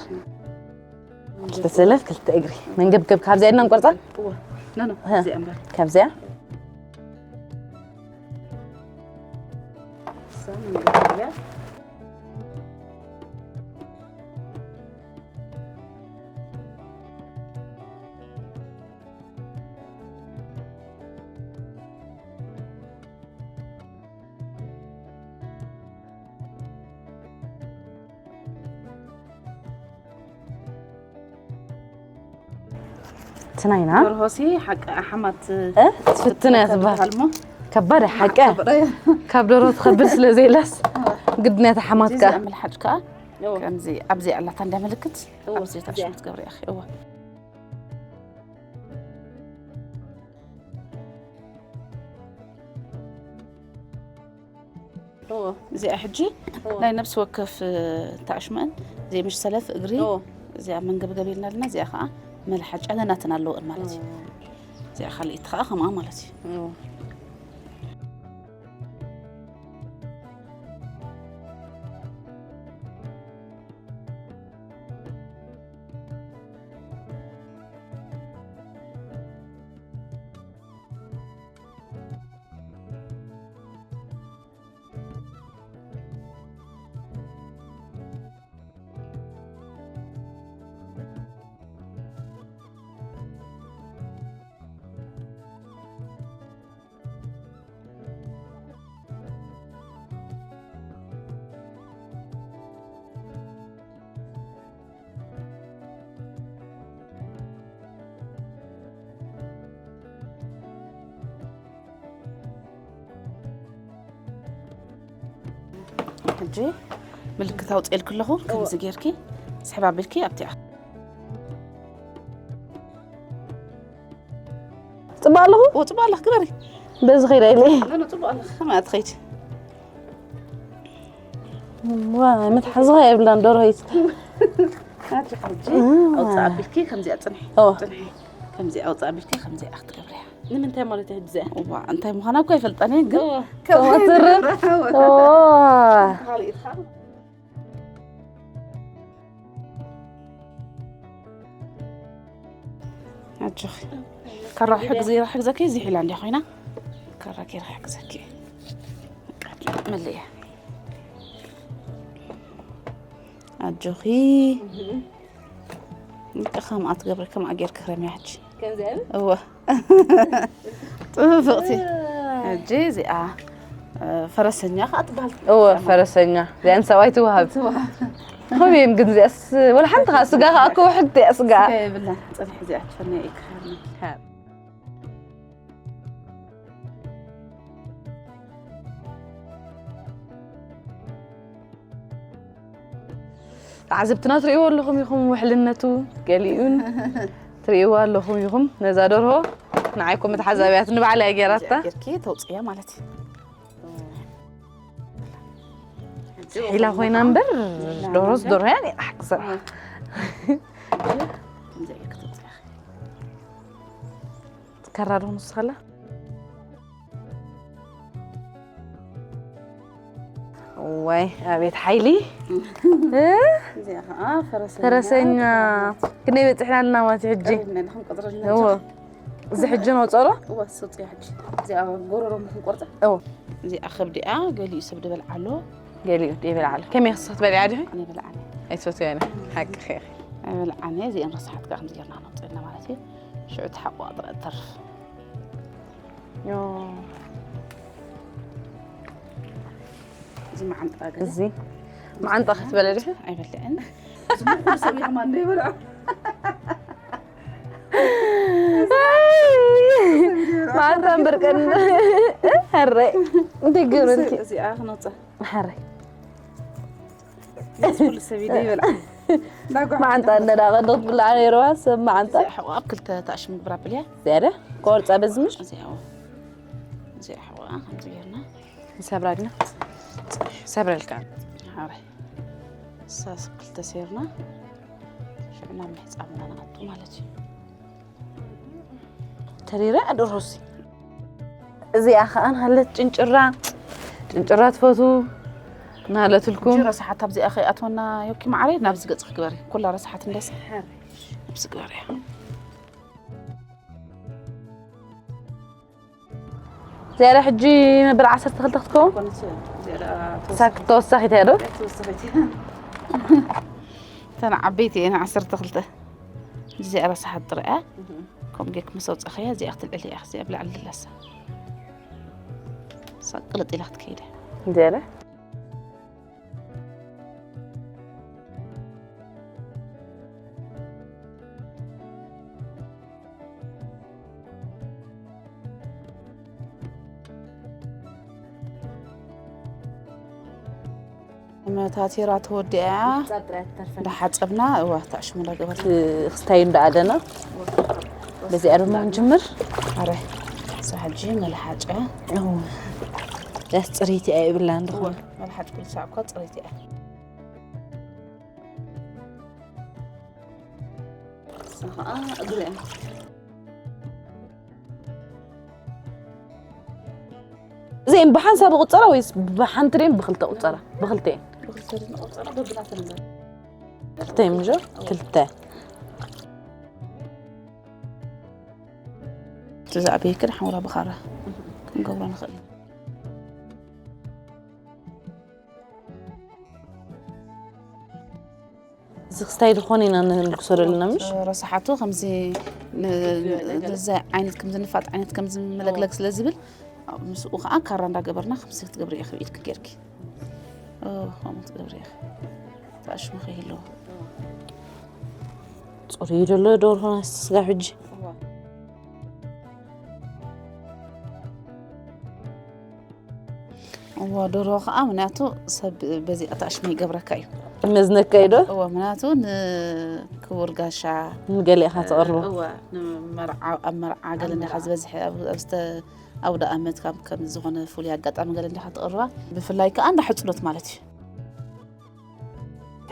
ክልተ ሰለፍ ክልተ እግሪ መንገብገብ ካብዚኣ ኢልና ንቆርፃ። እወ ኖ ኖ እዚኣ እምበር ካብዚኣ እሳ መንገብገብ እያ። ትናይና ደርሆሲ ሓቂ ኣሓማት ትፍትን እያ ዝበሃል። ኣልሞ ከባድ እያ ሓቂ እያ። ካብ ደርሆ ትኸብድ ስለ ዘይላስ ግድን እያ ተሓማትካ። ምልሓጭ ከዓ ከምዚ ኣብዚ ኣላታ እንዳ ምልክት ኣብዚ ታሽሙ ትገብሪ ኢኺ። እዋ እዚኣ ሕጂ ናይ ነብሲ ወከፍ ታሽመን እዚኣ ምሽ ሰለፍ እግሪ እዚኣ መንገብገብ ኢልና ኣለና። እዚኣ ከዓ መልሓጫ ነናተን ኣለወን ማለት እዩ። እዚኣ ካልኣይቲ ከዓ ከምኣ ማለት እዩ። ሕጂ ምልክት ኣውፅኤልኪ ኣለኹ። ከምዚ ጌርኪ ስሕብ ኣቢልኪ ኣብቲኣ ፅባቅ ኣለኹ ኦ ፅቡቅ ኣለኽ ግበሪ። በዚ ኸይዳ ኢለ ኖ ኖ ፅቡቅ ኣለኽ። ከመይ ትኸይድ ዋ መትሓዝኻ የብላን ደርሆይት ኣቲ ሕጂ ኣውፅእ ኣቢልኪ ከምዚኣ ፅንሒ ኦ። ፅንሒ ከምዚኣ ኣውፅእ ኣቢልኪ ከምዚኣ ክትገብርያ። ንምንታይ ማለት እዩ ሕጂ እዚኣ እዋ እንታይ ምዃና እኮ ኣይፈልጠን እየ ግን ከወትር ኣጆኺ ካራ ሕግዚ ሕግዘኪ እዚ ሒላ እንዲያ ኮይና ካራ ጌራ ሕግዘኪ መለያ ኣጆኺ ከምኣ ትገብሪ ከምኣ ጌርኪ ክረምያ ሕጂ ከምዚኣ እወ ጥብቕቲ ሕጂ እዚኣ ፈረሰኛ ከዓ ትበሃል እወ ፈረሰኛ እዚኣን ሰብኣይ ትወሃብ ከመይን ግን እዚኣስ ወላ ሓንቲ ከዓ ስጋ ከዓ እኮ ውሕድ እያ ስጋ የብላ ፅንሒ እዚኣ ትፈርንያ እዩ ክሃብኒ ተዓዘብትና ትርእይዎ ኣለኹም ኢኹም ውሕልነቱ ገሊኡን ትርእይዎ ኣለኹም ኢኹም ነዛ ደርሆ ንዓይኩም መትሓዛብያት ንባዕላ እያ ገይራታ ጌርኪ ተውፅያ ማለት እዩ ሒላ ኮይና እምበር ደርሆስ ደርሆ እያ ነይራ ሓቂ ስራሕ ከራ ዶ ንስኸላ ወይ ኣቤት ሓይሊ ፈረሰኛ ክንደይ በፂሕና ኣለና ማለት ሕጂ እዎ እዚ ሕጂ ነው ፀሮ እዚኣ ጎረሮ ምክንቆርፃ እዚኣ ከብዲኣ ገሊኡ ሰብ ድበልዓሎ። ገሊኡ ይበልዓሉ። ከመይ ክስኽ ትበልዓ ዲኺ? ኣነ በልዓኒ ኣይትፈትውያ ሓቂ ኸ ኣይበልዓኒ። እዚአን ረሳሓት ከዓ ከምዚ ጌርና ነውፅእና ማለት እዩ። ሽዑ ትሓቋ ጥረ ትተርፍ። እዚ መዓንጣ ገለ እዚ መዓንጣ ክትበለ ዲኺ? ኣይበልዕን። እዚ ኩሉ ሰብ ይሕማ እንደ ይበልዖ መዓንጣ ብርቅን ሕረይ እንታይ ገብረልኪ? እዚኣ ክነውፅእ ሕረይ ኩሉ ሰብ ይደ ይበልዓ። መዓንጣ እንደዳቐ ክትብልዓ ነይርዋ ሰብ መዓንጣ ሕቆ ኣብ ክልተ ተኣሽሙ ግብራ ብልያ ዝያደ ቆርፃ በዝምሽ እዚኣ እዚኣ ሕቆ ከምዚ ጌርና ሰብራ ድና ሰብረልካ ሓረ ሳስ ክልተ ሴርና ሽዕና ምሕፃብና ንኣቱ ማለት እዩ። ተሪረ ኣደሮሲ እዚኣ ከዓ ናለት ጭንጭራ ጭንጭራ ትፈቱ ናለትልኩም ረሳሓት ኣብዚኣ ከይኣትወና ዮኪ ማዕረይ ናብዚ ገፅ ክግበር እዩ። ኩላ ረሳሓት እንደስ ኣብዚ ግበር እያ። ዝያዳ ሕጂ መበል ዓሰርተ ክልተ ክትከውን ሳክ ተወሳኺት እያ ዶ? እተን ዓበይቲ እየን ዓሰርተ ክልተ። እዚኣ ረሳሓት ጥረ እያ። ከምኡ ጌርክ ምስ ኣውፃእኻያ እዚኣ ክትልዕል እያ። እዚኣ ብላዕሊ ድላሳ ሳቅ ቅልጥ ኢላ ክትከይድ እያ። ዝያዳ መታቴራ ተወዲኣ እንዳሓፀብና እዋ ታሽሙ እንዳገበርና ክስታይ እንዳኣደና በዚኣ ድማ ክንጅምር ኣረ ሳሕጂ መልሓጫ ያስ ፅሪት እያ ይብላ እንደኾነ መልሓጭ ኩልሳ እኳ ፅሪት እያ። እሳ ከዓ እግሪ እያ። እዚአን ብሓንሳብ ቁፀራ ወይስ ብሓንቲ ደን ብክልተ ቁፀራ? ብክልተ እየን። ብክልተ ድንቆፀራ በብናተን እምበር ክልተ እዮም እንጆ? ክልተ። እቲ ዝዓበየ ግን ሓውራ ብኻራ ክንገብሮ ንኽእል ኢና። እዚ ክስታይ ዝኾነ ኢና ንልግሶ ዘለና ምሽ? ረሳሓቱ ከምዚ ንዚ ዓይነት ከምዚ ንፋጥ ዓይነት ከምዚ መለግለግ ስለ ዝብል ምስኡ ከዓ ካራ እንዳገበርና ከምዚ ክትገብሪ ኢኺ ኢድኪ ጌርኪ ከምኡ ትገብሪ ኢኺ ተኣሽሙ ከይህልዎ ፅሩይ ደሎ ደርሆ ናስቲ ስጋ ሕጂ እዋ ደርሆ ከዓ ምክንያቱ ሰብ በዚ ኣታሽመ ይገብረካ እዩ መዝነካ እዩ ዶ እዋ ምክንያቱ ንክቡር ጋሻ ንገሊእኻ ትቐርቦ እዋ ንመርዓ ኣብ መርዓ ገለ እንዲኻ ዝበዝሐ ኣብ- ኣብ ዝተ- ኣውደ ኣመት ካብ ከም ዝኾነ ፍሉይ ኣጋጣሚ ገለ እንዲኻ ትቕርባ ብፍላይ ከዓ እንዳ ሕፅኖት ማለት እዩ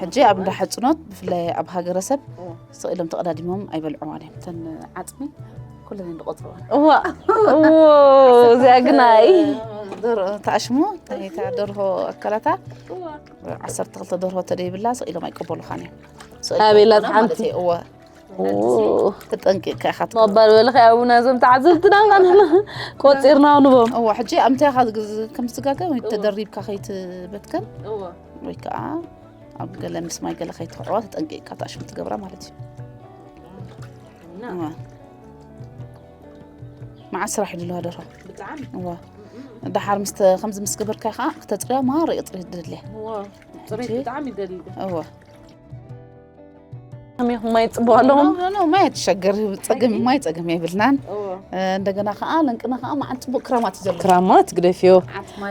ሕጂ ኣብ እንዳ ሕፅኖት ብፍላይ ኣብ ሃገረሰብ ስቕ ኢሎም ተቐዳዲሞም ኣይበልዕዋን እዮም ተን ዓፅሚ ኩለን እንድቆፅርዋን እዋ እዎ እዚኣ ግናይ ተኣሽሙ ተይታ ደርሆ ኣካላታ ዓሰርተ ክልተ ደርሆ ተደይብላ ስቕ ኢሎም ኣይቀበሉኻን እዮም ኣቤላት ሓንቲ እዋ ተጠንቂቕካ ኢኻ መባል በልኸ ኣቡና እዞም ተዓዘብትና ቃንና ቆፂርና ንቦም እዋ ሕጂ ኣምታይ ኢኻ ከም ዝትጋገ ወይ ተደሪብካ ከይትበትከን ወይ ከዓ ኣብ ገለ ምስ ማይ ገለ ከይትኽዕዋ ተጠንቂቕካ ተኣሽሙ ትገብራ ማለት እዩ እዋ መዓት ስራሕ ይድልዋ ደርሆ እዋ ደሓር ምስ ከምዚ ምስ ገበርካ ከዓ ክተፅርያ ማሮ እጥሪ ድድልያ ፅሬት ብጣዕሚ ይደሊ እዋ ከመይኹም ማይ ፅቡቅ ኣለዎም ማይ ትሸገር ፀገም ማይ ፀገም የብልናን እንደገና ከዓ ለንቅና ከዓ መዓት ፅቡቅ ክራማት እዩ ዘሎ ክራማት ግደፍዮ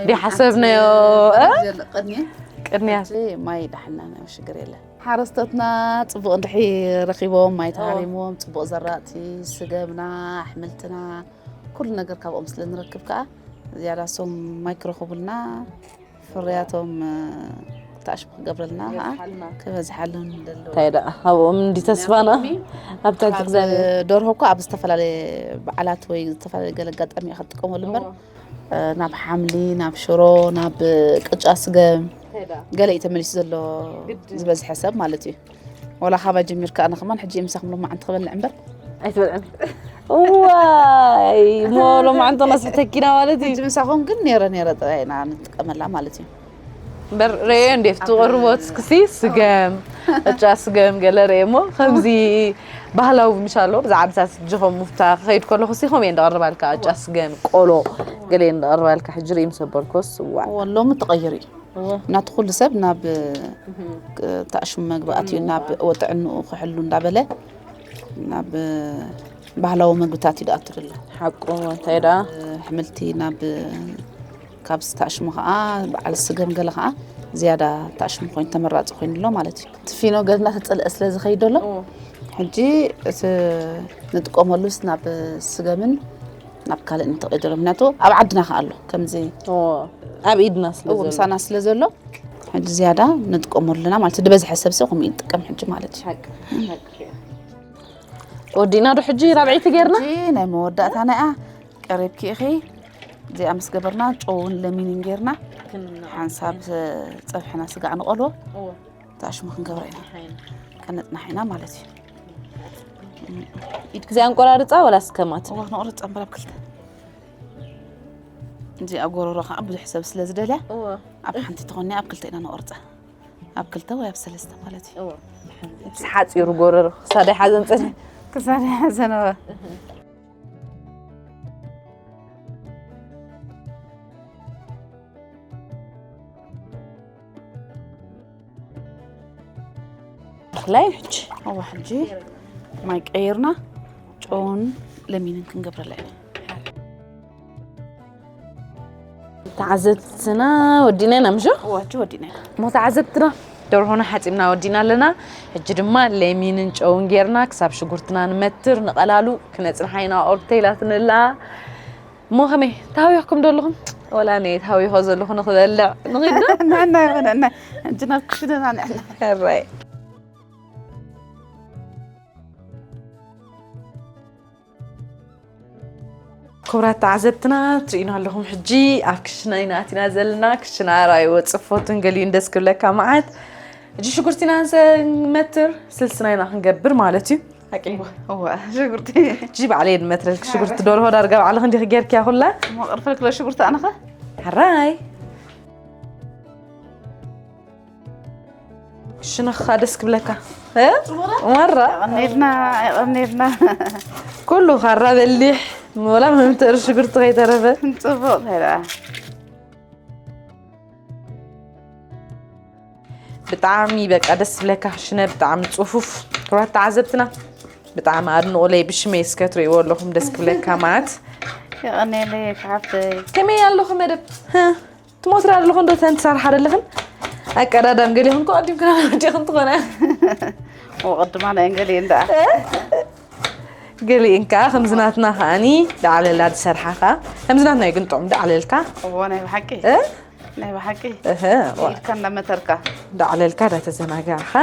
ዲሓሰብናዮ ቅድሚያ ማይ ዳሕና ሽግር የለ ሓረስቶትና ፅቡቅ እንድሒ ረኪቦም ማይ ተሃሪምዎም ፅቡቅ ዘራእቲ ስገምና ኣሕምልትና ኩሉ ነገር ካብኦም ስለ ንረክብ ከዓ ዝያዳ ሶም ማይ ክረክቡልና ፍርያቶም ተኣሽሙ ክገብረልና ከዓ ክበዝሓሉ ንደሉ እንታይ ደኣ ኣብኦም እንዲ ተስፋና ኣብታ እግዚኣብሔር ደርሆ እኮ ኣብ ዝተፈላለየ በዓላት ወይ ዝተፈላለየ ገለ ኣጋጣሚ ኢኻ ትጥቀመሉ እምበር ናብ ሓምሊ ናብ ሽሮ ናብ ቅጫ ስገም ገለ እዩ ተመሊሱ ዘሎ ዝበዝሐ ሰብ ማለት እዩ ወላ ካባይ ጀሚርካ ኣነ ከማን ሕጂ ምሳኹም ሎማዓንቲ ክበልዕ እምበር ኣይትበልዕን ዋይ ሞ ሎማዓንቲ ነስሕተኪና ማለት እዩ። ሕጂ ምሳኹም ግን ነይረ ነይረ ጥራይ ኢና ንጥቀመላ ማለት እዩ። እምበር ርእዮ እንዴ ትቕርቦ እስክሲ ስገም፣ ዕጫ ስገም ገለ ርእየ እሞ ከምዚ ባህላዊ ምሻሎ ብዛዕባ ምሳት ጅኸም ሙፍታ ክኸይድ ከለኹ ሲ ከምኡ እየ እንዳቐርባልካ ዕጫ ስገም ቆሎ ገለ እየ እንዳቐርባልካ ሕጂ ርኢ ምሰበርኮስ እዋን ወሎሚ ተቐይሩ እዩ ናቲ ኩሉ ሰብ ናብ ተኣሽሙ መግቢ ኣትዩ ናብ ወጥዕንኡ ክሕሉ እንዳበለ ናብ ባህላዊ መግብታት እዩ ደኣቱ ዘሎ ሓቁ እንታይ ደኣ ሕምልቲ ናብ ካብ ዝተኣሽሙ ከዓ በዓል ስገም ገለ ከዓ ዝያዳ ተኣሽሙ ኮይኑ ተመራፂ ኮይኑ ኣሎ ማለት እዩ ትፊኖ ገልና ተፀልአ ስለ ዝኸይድ ዘሎ ሕጂ እቲ ንጥቀመሉስ ናብ ስገምን ናብ ካልእ ንተቐይደሎ ምክንያቱ ኣብ ዓድና ከዓ ኣሎ ከምዚ ኣብ ኢድና ስለ ዘሎ ምሳና ስለ ዘሎ ሕጂ ዝያዳ ንጥቀመሉ ኣለና ማለት እዩ ዝበዝሐ ሰብ ሰብ ከምኡ ይጥቀም ሕጂ ማለት እዩ ወዲና ዶ ሕጂ ራብዒቲ ጌርና ሕጂ ናይ መወዳእታ ናይኣ ቀሪብኪ ኢኺ እዚኣ ምስ ገበርና ጨውን ለሚንን ጌርና ሓንሳብ ፀብሕና ስጋዕ ንቐልዎ ተኣሽሙ ክንገብረ ኢና ቀነጥና ኢና ማለት እዩ ኢድክ እዚኣ እንቆራርፃ ወላ ስከማት እዋ ንቑርፅ ኣንበላ ኣብ ክልተ እዚኣ ጎረሮ ከዓ ብዙሕ ሰብ ስለ ዝደልያ ኣብ ሓንቲ ትኾኒ ኣብ ክልተ ኢና ንቑርፃ ኣብ ክልተ ወይ ኣብ ሰለስተ ማለት እዩ ሓፂሩ ጎረሮ ክሳዳይ ሓዘን ፀኒ ክሳዳይ ሓዘን እወ ብፍላይ ሕጂ እዋ ሕጂ ማይ ቀይርና ጨውን ለሚንን ክንገብረላ ኢና ተዓዘብትና ወዲና ኢና ምሽ እዋ ሕጂ ወዲና ኢና እሞ ተዓዘብትና ደርሆና ሓፂብና ወዲና ኣለና ሕጂ ድማ ለሚንን ጨውን ጌርና ክሳብ ሽጉርትና ንመትር ንቐላሉ ክነፅንሓ ኢና ኦርቴላት ንላ እሞ ከመይ ታዊኽኩም ዶ ኣለኹም ወላ ነ ታዊኾ ዘለኹ ንክበልዕ ንኽዶ ናና ይኾነና እንጂ ናብ ክሽነና ንዕና ሕራይ ክቡራት ተዓዘብትና ትርእዩና ኣለኹም ሕጂ ኣብ ክሽና ኢና ኣቲና ዘለና ክሽና ራይዎ ፅፎትን ገሊኡን ደስ ክብለካ መዓት ሕጂ ሽጉርቲና ንሰመትር ስልስና ኢና ክንገብር ማለት እዩ እዋ ሽጉርቲ ሕጂ ባዕለየ ድመትረልክ ሽጉርቲ ደርሆ ዳርጋ ባዕልኽ እንዲኺ ጌርክያ ኩላ መቕርፈ ክሎ ሽጉርቲ ኣነኸ ሕራይ ሽነኻ ደስ ክብለካ መራ ቀኔልና ቀኔልና ኩሉ ካራ በሊሕ ወላ መምተር ሽጉርቲ ከይተረፈ ፅቡቕ ከይዳ ብጣዕሚ በቃ ደስ ዝብለካ ክሽነ ብጣዕሚ ፅፉፍ ክብራት ተዓዘብትና ብጣዕሚ ኣድንቑለይ ብሽመይ እስከ ትርእይዎ ኣለኹም ደስ ክብለካ ማለት የቐኔለይ ሓፍተይ ከመይ ኣለኹ መደብ ትሞትራ ኣለኹ እንዶ ተን ትሰርሓ ደለኽን ኣቀዳዳም ገሊኹም ከቐዲምክና ወዲኽን ትኾነ ወቐድማ ናይ እንገሊ እንዳ ገሊእን ከዓ ከምዚ ናትና ከዓኒ ዳዕለላ ዝሰርሓ ከዓ ከምዚ ናትና እዩ ግን ጥዑም ዳዕለልካ እዎ ናይ ብሓቂ ናይ ብሓቂ ኢድካ እንዳመተርካ ዳዕለልካ ዳተዘናጋዕካ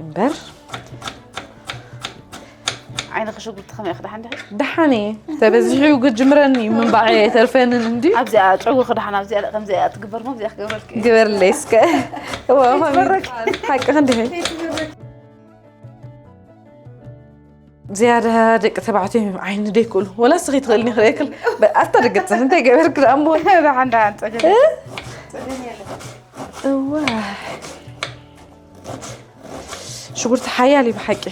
እምበር ዓይንኺ ሽጉርቲ ከመይ ክድሓን ድሕሪ ደሓን እየ ተበዚሑ ክጅምረኒ እዩ ምንባዕ ኣይተርፈንን እንዲ ኣብዚኣ ጨጉ ክድሓን ኣብዚኣ ከምዚኣ ትግበር ሞ ኣብዚኣ ክገብረልኪ ግበርለይ እስከ እዋ ሓቂ ክንድህይ ዝያዳ ደቂ ተባዕትዮ እዮም ዓይኒ ደይክእሉ ወላ ስኺ ትኽእልኒ ክርእየክል ኣታ ደገፅን እንታይ ገበርክ ደኣ እሞ ደሓን ደሓን ፀገም እዋ ሽጉርቲ ሓያል እዩ ብሓቂ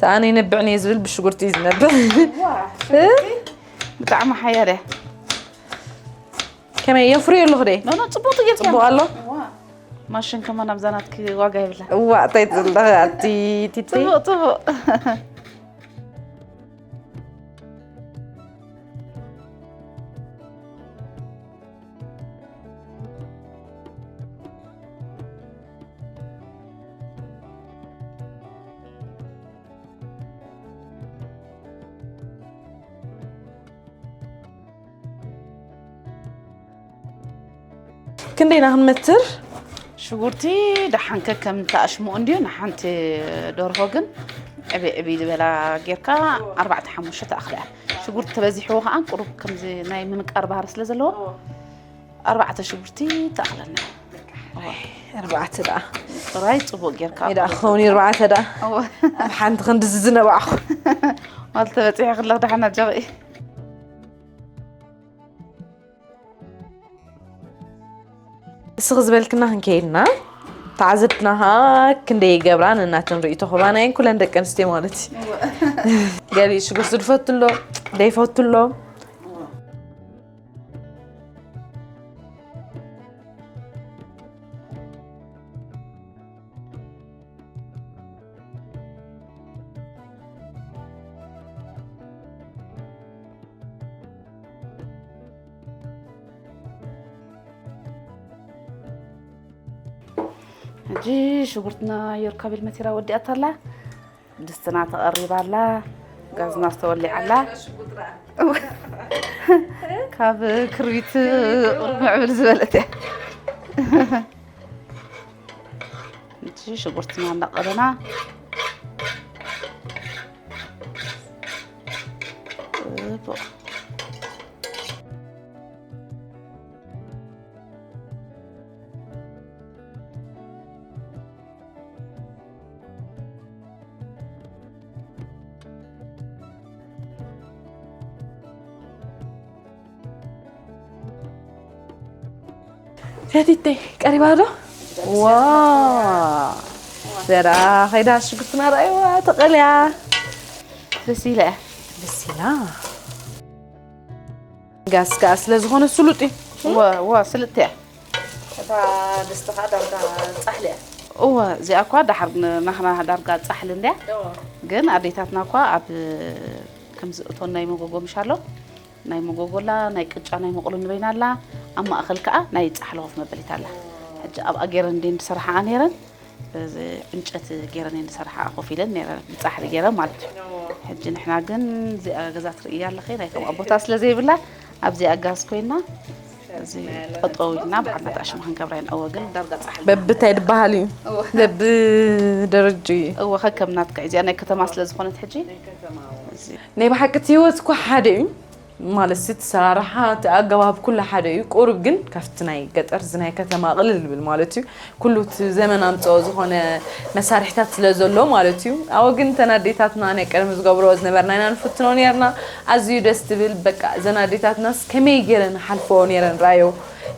ተኣነ ይነብዕን እየ ዝብል ብሽጉርቲ እዩ ዝነብዕ ብጣዕሚ ሓያል እያ ከመይ የፍርዮ ኣለኹ ደ ኖኖ ፅቡቅ ትገብር ፅቡቅ ኣሎ ማሽን ከማን ኣብዛ ናትኪ ዋጋ ይብላ እዋ እንታይ ዘለኻ ኣቲ ቲቲ ፅቡቅ ፅቡቅ ክንደይና ክንመትር ሽጉርቲ ደሓንከ ከም ተኣሽምኡ እንድዩ ንሓንቲ ደርሆ ግን ዕብይ ዕብይ ዝበላ ጌርካ ኣርባዕተ ሓሙሽተ ተኣኽልያ ሽጉርቲ ተበዚሕዎ ከዓ ቁሩብ ከምዚ ናይ ምምቃር ባህሪ ስለ ዘለዎ ኣርባዕተ ሽጉርቲ ተኣኽለና ኣርባዕተ ደኣ ጥራይ ጽቡቕ ጌርካ ሜዳ ክኸውን እዩ። ኣርባዕተ ደኣ እወ። ኣብ ሓንቲ ክንዲ ዝዝነባዕኹ። ማለት ተበጺሑ ክለኽ ደሓና ጃቂ። እስኺ ዝበልክና ክንከይድና፣ ተዓዘብትና ኸኣ ክንደይ ይገብራ፣ ነናተን ርእይቶ ክባና እየን ኩለን ደቂ ኣንስትዮ ማለት እዩ። እወ። ገሊኡ ሽጉርቲ ዝፈቱ ኣሎ፣ ዘይፈቱ ኣሎ። ሕጂ ሽጉርትና ዮርካቤል መቲራ ወዲኣታ ኣላ። ድስትና ተቐሪባ ኣላ። ጋዝና ዝተወሊዓ ኣላ። ካብ ክርቢት ቁሩብ ምዕብል ዝበለት እያ። እቲ ሽጉርትና እንዳቐለና። ጽቡቕ። ሰቲተይ ቀሪባ ዶ? ዋ፣ ዘራ ኸይዳ ሽጉርትና ረኣይዋ ተቐልያ። በሲላ እያ። በሲላ። ጋስ ከኣ ስለ ዝኾነ ስሉጥ እዩ። እወ፣ እወ፣ ስልጥቲ እያ። እታ ድስቲ ከኣ ዳርጋ ጻሕሊ እያ። እወ፣ እዚኣ እኳ ደሓር ን-፣ ናህና ዳርጋ ጻሕሊ እንድያ። እወ። ግን ኣዴታትና እኳ ኣብ ከምዚ እቶን ናይ መጎጎ ምሽ ኣሎ። ናይ መጎጎ ኣላ፣ ናይ ቅጫ ናይ መቕሎ ንበይና ኣላ። ኣብ ማእከል ከኣ ናይ ጻሕሊ ኮፍ መበሊት ኣላ። ሕጂ ኣብኣ ገይረን እንድየን ዝሰርሓኣ ነይረን። እዚ ዕንጨቲ ገይረን እየን ዝሰርሓ ኮፍ ኢለን ነይረን፣ ብጻሕሊ ገይረን ማለት እዩ። እዎ። ሕጂ ንሕና ግን እዚኣ ገዛ ትርእያ ኣለኺ፣ ናይቶም ኣቦታት ስለ ዘይብላ፣ ኣብዚኣ ጋዝ ኮይና፣ እዚ ጠጠው ኢልና ባዕልና ተኣሽሙ ክንገብራ ኢና። እወ፣ ግን ዳርጋ ጻሕሊ በብታይ ድበሃል እዩ? እወ። በብደረጅኡ እዩ። እወ፣ ከከም ናትካ እዩ። እዚኣ ናይ ከተማ ስለ ዝኾነት ሕጂ፣ ናይ ከተማ፣ እዎ። እዚ ናይ ብሓቂ እቲ ህይወት እኮ ሓደ እዩ። ማለት እቲ ሰራርሓ፣ እቲ ኣገባብ ኩሉ ሓደ እዩ። ቁሩብ ግን ካብቲ ናይ ገጠር፣ እዚ ናይ ከተማ ቅልል ዝብል ማለት እዩ። ኩሉ እቲ ዘመን ኣምጽኦ ዝኾነ መሳርሒታት ስለ ዘሎ ማለት እዩ። ኣብኡ ግን እተን ኣዴታትና ናይ ቀደም ዝገብርኦ ዝነበርና ኢና ንፍትኖ ነይርና። ኣዝዩ ደስ ትብል። በቃ እዘን ኣዴታትናስ ከመይ ገይረን ሓልፈኦ ነይረን ረኣዮ።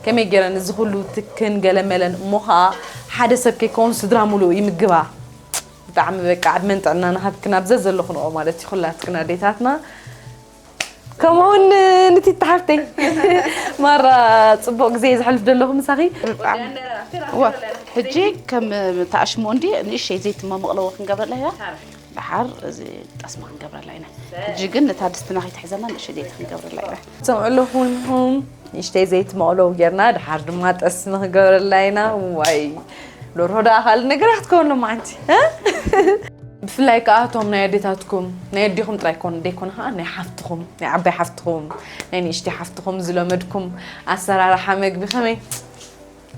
ከመይ ገይረን እዚ ኩሉ ትክን ገለመለን እሞ ኸኣ ሓደ ሰብ ከይከውን ስድራ ሙሉእ ይምግባ። ብጣዕሚ በቃ ዕድመን ጥዕናን ሃብክን ኣብ ዘዘለኹንኦ ማለት እዩ ኩላትክን ኣዴታትና። ከምኡውን ንቲ ተሓፍተይ ማራ ጽቡቕ ግዜ ዘሕልፍ ዘለኹ ምሳኺ። እዋ፣ ሕጂ ከም ተኣሽሙ እንዲ ንእሽተይ ዘይቲ መመቕለዎ ክንገብረላ ኢና። ደሓር እዚ ጠስሚ ክንገብረላ ኢና። ሕጂ ግን ነታ ድስትና ከይትሕዘና ንእሽተይ ዘይቲ ክንገብረላ ኢና። ትሰምዑ ኣለኹም ኢኹም፣ ንእሽተይ ዘይቲ መቕለዊ ጌርና፣ ደሓር ድማ ጠስሚ ክንገብረላ ኢና። ዋይ፣ ደርሆ ደኣ ካልእ ነገር ክትከውን ሎማዓንቲ፣ እ? ብፍላይ ከኣ እቶም ናይ ኣዴታትኩም፣ ናይ ኣዴኹም ጥራይ ኮን-፣ ደይኮነ ከኣ ናይ ሓፍትኹም፣ ናይ ዓባይ ሓፍትኹም፣ ናይ ንእሽተይ ሓፍትኹም ዝለመድኩም ኣሰራርሓ መግቢ ከመይ?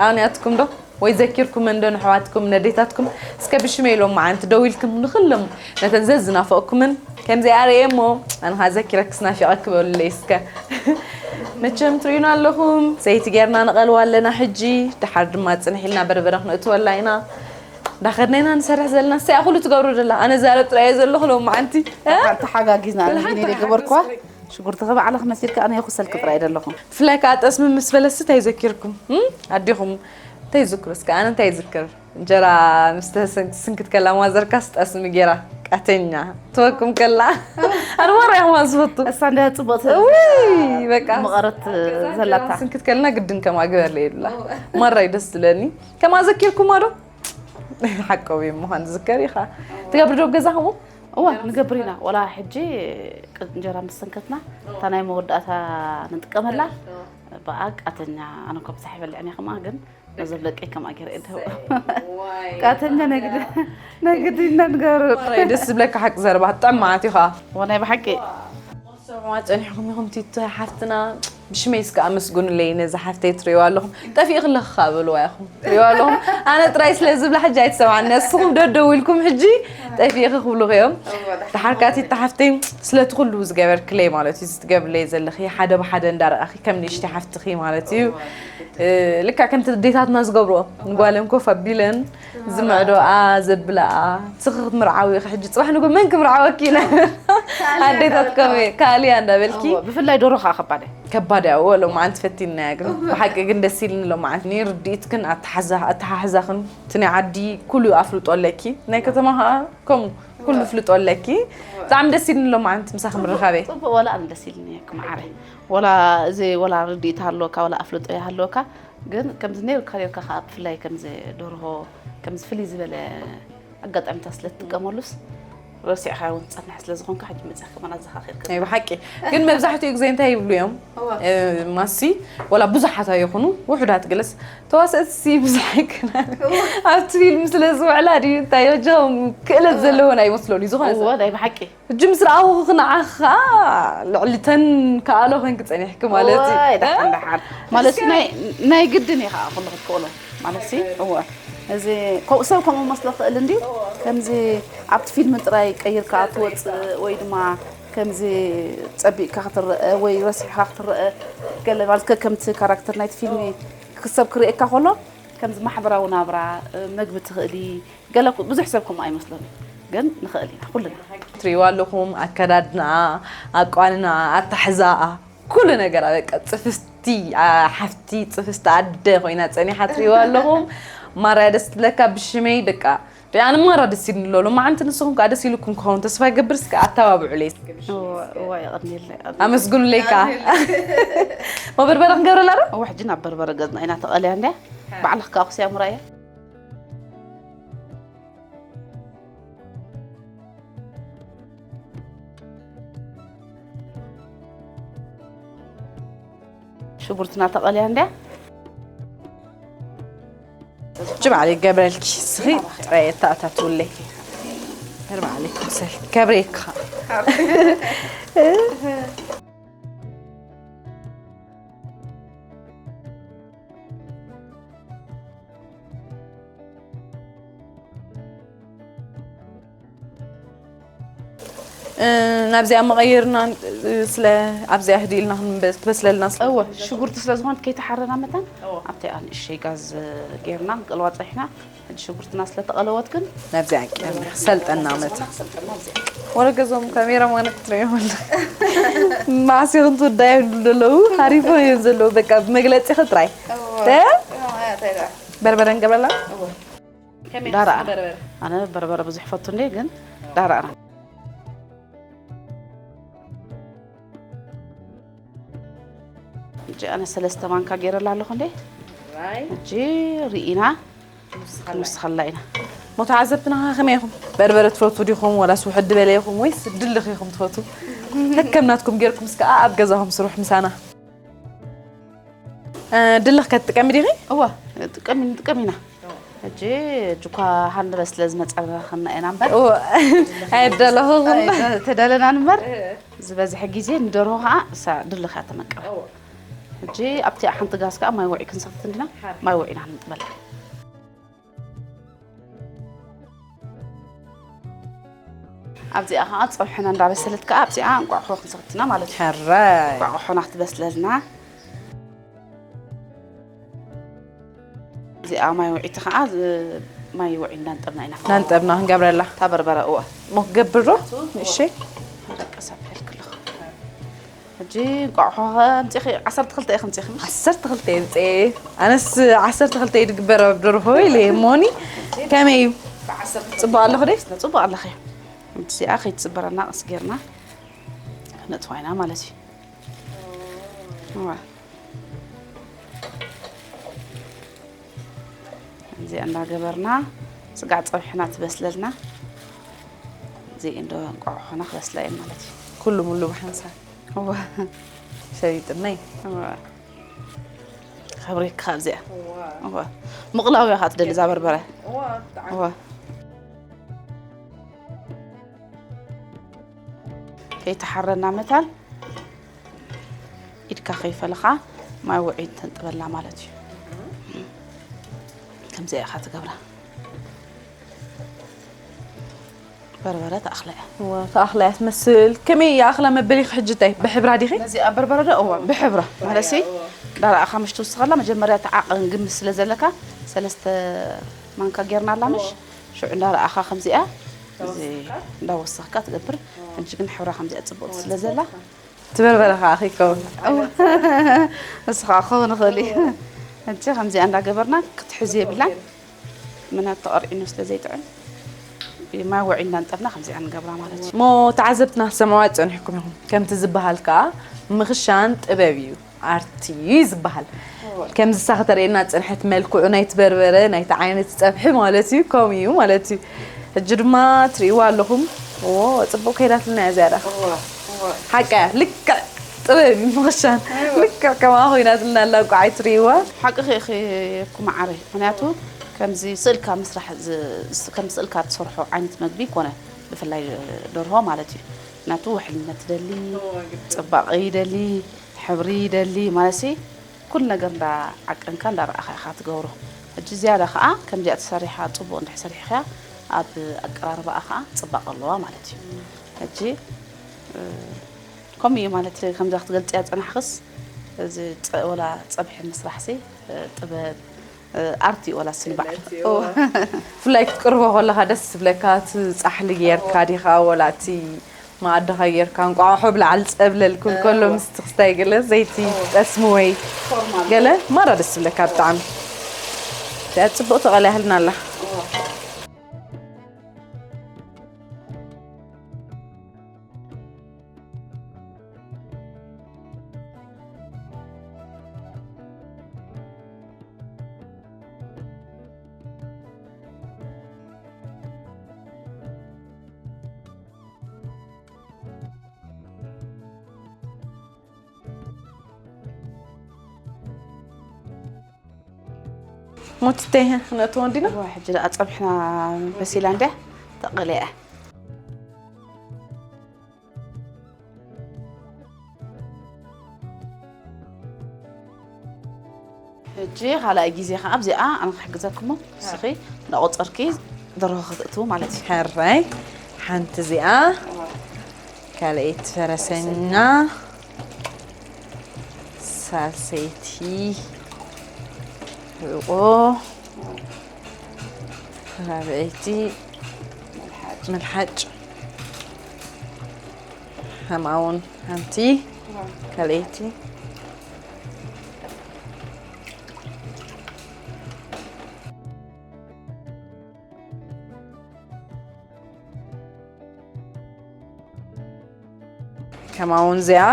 ኣቕኒኣትኩም ዶ? ወይ ዘኪርኩመን ዶ ንኣሕዋትኩም፣ ነዴታትኩም? እስከ ብሽመይ ሎማዓንቲ ደዊልኩም ንኹሎም ነተን ዘዝናፈቕኩምን ከምዚኣ ርእየ እሞ ኣነ ኸኣ ዘኪረክስ ናፊቐኪ በሉለይ እስከ። መቸም ትርእዩና ኣለኹም፣ ዘይቲ ጌርና ንቐልዋ ኣለና ሕጂ፣ ደሓር ድማ ጽንሕ ኢልና በርበረ ክነእትወላ ኢና። እንዳኸድና ኢና ንሰርሕ ዘለና። እስያ ኩሉ ትገብሩ ደላ። ኣነ ዛረብ ጥራይ እየ ዘለኹ ሎማዓንቲ። እ? ሓንቲ ሓጋጊዝና፣ ኣነ ግን ኢለ ገበርኳ። ሽጉርቲ ከባዕላ ክመሲልካ፣ ኣነ የኹሰልኪ ጥራይ ዘለኹ። ብፍላይ ከኣ ጠስሚ ምስ በለስ እንታይ ዘኪርኩም? እም? ኣዴኹም እንታይ ይዝክሩ? እስከ ኣነ እንታይ ይዝክር? እንጀራ ምስ ተሰን-፣ ስንክት ከላ ማዘርካስ ጠስሚ ጌራ ቃተኛ ትበኩም ከላ። ኣነ ማራ እያ ዝፈቱ። እሳ እንደ ጽቡቕ ተ-፣ ውይ፣ በቃ። መቐረት ዘላታ። ስንክት ከልና ግድን ከማ ግበርለ ይብላ። ማራ እዩ ደስ ዝለኒ። ከማ ዘኪርኩማ ዶ? ሓቆብ እዩ ምዃን ዝዝከር ኢኻ። ትገብሪ ዶ ኣብ ገዛኹም? እዋ፣ ንገብር ኢና። ወላ ሕጂ ቅ-፣ እንጀራ ምስ ሰንከትና፣ እታ ናይ መወዳእታ ንጥቀመላ፣ ብኣ ቃተኛ፣ ኣነ እኮ ብዛሕ ይበልዕን እየ ከምኣ፣ ግን ነዞም ደቀይ ከምኣ ገይረ እየ ድህቦ። ዋይ። ቃተኛ ናይ ግድ-፣ ናይ ግድና ንገብር። ዋይ፣ ደስ ዝብለካ ሓቂ ዘረባ፣ ትጥዕም መዓት እዩ ኸኣ። እዋ፣ ናይ ብሓቂ። ሰብዓ ጸኒሕኩም ኢኹም ቲቶ ሓፍትና። ብሽመይ እስከ ኣመስግኑለይ ነዛ ሓፍተይ። ትሪእዋ ኣለኹም፣ ጠፊእኺ ኣለኺ ከኣ በልዋ ኢኹም። ትሪእዋ ኣለኹም፣ ኣነ ጥራይ ስለ ዝብላ ሕጂ ኣይትሰምዓኒ። ንስኹም ደደው ኢልኩም ሕጂ ጠፊእኺ ክብሉኺ እዮም። ድሓር ከኣ እታ ሓፍተይ ስለቲ ኩሉ ዝገበርክለይ ማለት እዩ፣ እዚ ትገብርለይ ዘለኺ ሓደ ብሓደ እንዳረኣኺ ከም ንእሽተይ ሓፍትኺ ማለት እዩ። እ፣ ልክዕ ከምቲ ኣዴታትና ዝገብርኦ ንጓለን ኮፍ ኣቢለን ዝምዕዶኣ ዘብላኣ፣ ንስኺ ክትምርዓዊ ኢኺ ሕጂ፣ ጽባሕ ንግሆ መን ክምርዓወኪ ይነብር? ኣዴታት ከምኡ ካልያ እንዳበልኪ። እወ፣ ብፍላይ ዶሮ ከዓ ከባድ እያ። ከባድ እያ፣ እወ፣ ሎማዓንቲ ፈቲንናያ ግን። ብሓቂ ግን ደስ ኢልኒ ሎማዓንቲ። ርድኢትክን ኣተሓዛ-፣ ኣተሓሕዛኽን፣ እቲ ናይ ዓዲ ኩሉ ኣፍልጦ ኣለኪ። ናይ ከተማ ከዓ ከምኡ ኩሉ ኣፍልጦ ኣለኪ። ብጣዕሚ ደስ ኢልኒ ሎማዓንቲ ምሳኺ ምርኻበይ። ጽቡቕ፣ ዋላ ኣነ ደስ ኢልኒ እየ ክመዓረይ። ዋላ እዚ፣ ዋላ ርድኢት ሃለወካ፣ ዋላ ኣፍልጦ ይሃለወካ፣ ግን ከምዚ ነይርካ፣ ነይርካ ከዓ ብፍላይ ከምዚ ደርሆ፣ ከምዚ ፍልይ ዝበለ ኣጋጣሚታት ስለ ትጥቀመሉስ፣ ረሲዕካ እውን ትጸንሕ ስለ ዝኾንካ፣ ሕጂ መጺእካ ከማን ኣዘኻኺርካ። ናይ ብሓቂ። ግን መብዛሕትኡ ግዜ እንታይ ይብሉ እዮም? እወ። እ፣ ማሲ፣ ወላ ብዙሓት ኣይኹኑ፣ ውሑዳት ገለስ፣ ተዋሰእትሲ ብዙሕ ኣይኮናን። እወ። ኣብቲ ፊልም ስለ ዝውዕላ ድዩ እንታይ፣ ኣጆኹም ክእለት ዘለወን ኣይመስሎን እዩ ዝኾነ እወ፣ ሰብ። ናይ ብሓቂ። ሕጂ ምስ ረኣኹኺ ንዓኺ ኸኣ ልዕሊ ተን ከኣሎ ኮንኪ ጸኒሕኪ ማለት እዩ። እዋይ፣ ደሓን፣ እ? ደሓን። ማለት እስከ ናይ፣ ናይ ግድን እዩ ኸኣ ኩሉ ክትክእሎ። ማለት ሲ፣ እወ። እዚ፣ ከምኡ፣ ሰብ ከምኡ መስሎ ክእል እንድዩ። ከምዚ ኣብቲ ፊልም ጥራይ ቀይርካ ትወጽእ ወይ ድማ ከምዚ ጸቢቕካ ክትረአ ወይ ረሲሕካ ክትረአ፣ ገለ ማለት ከከምቲ ካራክተር ናይቲ ፊልም ክሰብ ክርእየካ ከሎ፣ ከምዚ ማሕበራዊ ናብራ፣ መግቢ ትኽእሊ፣ ገለ እኮ ብዙሕ ሰብ ከምኡ ኣይመስሎን እዩ። ግን ንኽእል ኢና ኩልና። ትሪእዋ ኣለኹም፣ ኣከዳድናኣ፣ ኣቋንናኣ፣ ኣታሕዛኣ፣ ኩሉ ነገራ በቃ ጽፍስቲ፣ ኣ፣ ሓፍቲ ጽፍስቲ ኣደ ኮይና ጸኒሓ ትሪእዋ ኣለኹም። ማራ ደስ ትብለካ ብሽመይ በቃ። ሪኣኒ ማራ ደስ ኢልኒ ኣሎ። ሎማዓንቲ ንስኹም ከኣ ደስ ኢልኩም ክኸውን ተስፋ ይገብር። እስከ ኣተባብዑለይ። እወ፣ እወ፣ የቐንየለይ። ኣመስግኑለይ ከኣ። መበርበረ ክንገብረላ ዶ? እወ፣ ሕጂ ናብ በርበረ ገጽና ኢና ተቐልያ እንድያ። ባዕልኽ ከኣ ክስያ ምራያ። ሽጉርትና ተቐልያ እንድያ። ሕጂ ባዕለይ ገብረልኪ፣ እስኺ ጥራይ ኣተኣታትውለይ። ገር ባዕለይ ክምሰል ገብረይካ። እ፣ ናብዚኣ መቐየርና፣ እ፣ ስለ ኣብዚኣ ህድእልና ክንበ-፣ ክትበስለልና ስለ እወ፣ ሽጉርቲ ስለ ዝኾነት ከይተሓረና መታን እወ። ኣብቲ ኣንእሽተይ ጋዝ ጌርና ክንቀልዋ ጸኒሕና። ሕጂ ሽጉርትና ስለ ተቐለወት ግን ናብዚኣ ቀርና ሰልጠና መታ። ወረ ገዞም ካሜራ ማን ክትርእዮ ወላ። ማዕሲ ክንትወዳ ይብሉ ዘለዉ። ሓሪፎም እዮም ዘለዉ። በቃ ብመግለጺ ጥራይ። እወ። ተ? እወ፣ እወ፣ እወ። በርበረ ንገብረላ? እወ። ከመይ ዳርኣ። በርበረ? ኣነ በርበረ ብዙሕ ፈቱ እንዴ፣ ግን ዳርኣ። ሕጂ ኣነ ሰለስተ ማንካ ገይረላ ኣለኹ እንዴ? ራይ። ሕጂ ርኢና ክንውስኸላ ኢና። ሞ ተዓዘብትና ከ ከመይ ኢኹም? በርበረ ትፈቱ ዲኹም? ወላስ ውሕድ በለ ኢኹም? ወይስ ድልኽ ኢኹም ትፈቱ? ከከም ናትኩም ጌርኩም እስከ ኣብ ገዛኹም ስሩሕ ምሳና። እ፣ ድልኽ ከ ትጥቀሚ ዲኺ? እወ፣ ጥቀሚ፣ ንጥቀም ኢና። ሕጂ ጁካ ሃንደበት ስለ ዝመጸና ኢና እምበር። እወ፣ ኣየዳለኹኹም። ኣይ፣ ተዳለናን እምበር፣ እ። ዝበዝሐ ግዜ ንደርሆ ኸዓ እሳ ድልኽ እያ ተመቅር። እወ። ሕጂ ኣብቲ ሓንቲ ጋስ ከኣ ማይ ውዒ ክንሰኽት እንዲና፣ ሓር። ማይ ውዒና ክንጥበላ። ኣብዚኣ ኸዓ ጸብሕና እንዳበሰለት ከኣ ኣብዚኣ እንቋቑሖ ክንሰኽትና ማለት እዩ። ሕራይ። እንቋቑሖና ክትበስለልና። እዚኣ ማይ ውዒቲ ኸዓ፣ ዝ-፣ ማይ ውዒ እንዳንጠብና ኢና። እንዳንጠብና ክንገብረላ። እታ በርበረ፣ እወ። ሞ ክገብር ዶ? እሺ። ደቂ ሰብ ሒዝክለኹ። ሕጂ እንቋቑሖ ከምፂኺ፣ ዓሰርተ ክልተ ኢኺ ምፂኺ፣ ምሽ? ዓሰርተ ክልተ እየ ምፅኤ። ኣነስ ዓሰርተ ክልተ እዩ ዝግበር ኣብ ደርሆ ኢለ እየ እሞኒ። ከመይ እዩ? ብዓሰርተ ጽቡቕ ኣለኹ ደይ? ጽቡቕ ኣለኺ። እዚኣ ከይትጽበረና ቀስ ጌርና ክነጥፋ ኢና ማለት እዩ። እዋ። እዚኣ እንዳገበርና ስጋዕ ጸብሕና ትበስለልና። እዚ እንዶ እንቋቑሖና ክበስላ እየን ማለት እዩ። ኩሉ ሙሉ ብሓንሳብ። እዋ። ሸሪጥናይ። እዋ። ከብሬካ እዚኣ። እዋ። እዋ። ምቕላው እያ ትደሊ እዛ በርበረ። እዋ፣ ብጣዕሚ። እዋ። ከይተሓረና መታን ኢድካ ከይፈለኻ ማይ ውዒ ተንጥበላ ማለት እዩ። ከምዚኣ ኢኻ ትገብራ። በርበረ ተኣኽላ እያ። እዋ፣ ተኣኽላ እያ ትመስል። ከመይ ይኣኽላ መበሊኺ ሕጂ እንታይ? ብሕብራ ዲኺ? ነዚኣ በርበረ ዶ? እዋ፣ ብሕብራ። ማለትሲ፣ ዳርኣኻ ምሽ ትውስኸላ፣ መጀመርያ ተዓቐን ግምት ስለ ዘለካ፣ ሰለስተ ማንካ ጌርና ኣላ ምሽ? ሽዑ እንዳረኣኻ ከምዚኣ፣ እዚ እንዳወሰኽካ ትገብር። ሕጂ ግን ሕብራ ከምዚኣ ጽብቕቲ ስለ ዘላ፣ ትበርበረ ከዓ ከይከውን። እሱ ከዓ ክኸውን ይኽእል እዩ። ሕጂ ከምዚኣ እንዳገበርና ክትሕዝ የብላን። ምናት ተቐርዒኑ ስለ ዘይጥዕም፣ ብማይ ውዒ እንዳንጠብና ከምዚኣ ንገብራ ማለት እዩ። እሞ ተዓዘብትና ክትሰምዕዋ ዝጸኒሕኩም ኢኹም። ከምቲ ዝበሃል ከዓ ምኽሻን ጥበብ እዩ፣ ኣርቲ እዩ ዝበሃል። ከምዚ እሳ ከተርእየና ዝጸንሐት መልክዑ ናይቲ በርበረ፣ ናይቲ ዓይነት ጸብሒ ማለት እዩ፣ ከምኡ እዩ ማለት እዩ። ሕጂ ድማ ትርእይዋ ኣለኹም። ዎ፣ ጽቡቕ ከይዳትልና እያ ዝያዳ። እዋ፣ እዋ። ሓቃ እያ፣ ልክዕ ጥበብ እዩ ምኽሻን። እዋ። ልክዕ ከምኣ ኮይናትልና ኣላ፣ እኳ ኣይትርእይዋ። ሓቅኺ ኢኺ እኮ መዓረይ። ምኽንያቱ ከምዚ ስእልካ ምስራሕ ዝ-፣ ስ-፣ ከም ስእልካ ትሰርሖ ዓይነት መግቢ ይኮነ፣ ብፍላይ ደርሆ ማለት እዩ። ምኽንያቱ ውሕልነት ይደሊ፣ እዋ፣ ግድን። ጽባቐ ይደሊ፣ ሕብሪ ይደሊ፣ ማለትሲ ኩሉ ነገር እንዳዓቀንካ እንዳረኣኻ ኢኻ ትገብሮ። ሕጂ ዝያዳ ኸኣ ከምዚኣ ተሰሪሓ ጽቡቕ እንድሕር ሰሪሕኻያ ኣብ ኣቀራርባኣ ኸኣ ጽባቐ ኣለዋ ማለት እዩ። ሕጂ፣ እ፣ ከምኡ እዩ ማለት ከምዛ ክትገልጽያ ዝጸናሕክስ፣ እዚ ጸ-፣ ወላ ጸብሒ ምስራሕሲ፣ እ፣ ጥበብ፣ እ፣ ኣርቲ ወላ ስንባዕ። ክእለት እዩ። ኦ። ብፍላይ ክትቅርቦ ከለኻ ደስ ዝብለካ፣ እቲ ጻሕሊ ጌርካ ዲኻ፣ ወላ እቲ መኣድኻ ጌርካ፣ እንቋቑሖ ብላዕሊ ጸብለል ክብል ከሎ፣ እወ። ምስቲ ክስታይ ገለ ዘይቲ እወ። ጠስሚ ወይ ፎርማል። ገለ ማራ ደስ ዝብለካ ብጣዕሚ። እዚኣ ጽቡቕ ተቐልያ ኣላ። እወ። ሞትተይ ነእትዎ እንዲና? እዋ፣ ሕጂ ደኣ ጸብሕና በሲላ እንድያ፣ ተቐልያ እያ። ሕጂ ካልኣይ ግዜ ኸዓ ኣብዚኣ ኣነ ክሕግዘክሞ፣ ንስኺ እናቖጸርኪ ደርሆ ክትእትዉ ማለት እዩ። ሕራይ፣ ሓንቲ እዚኣ፣ እዋ። ካልኣይቲ ፈረሰኛ፣ ሳልሰይቲ ሕቆ፣ ራብዐይቲ ምልሓጭ። ምልሓጭ። ከምኣ እውን ሓንቲ ካልኣይቲ። ከምኣ እውን እዚኣ።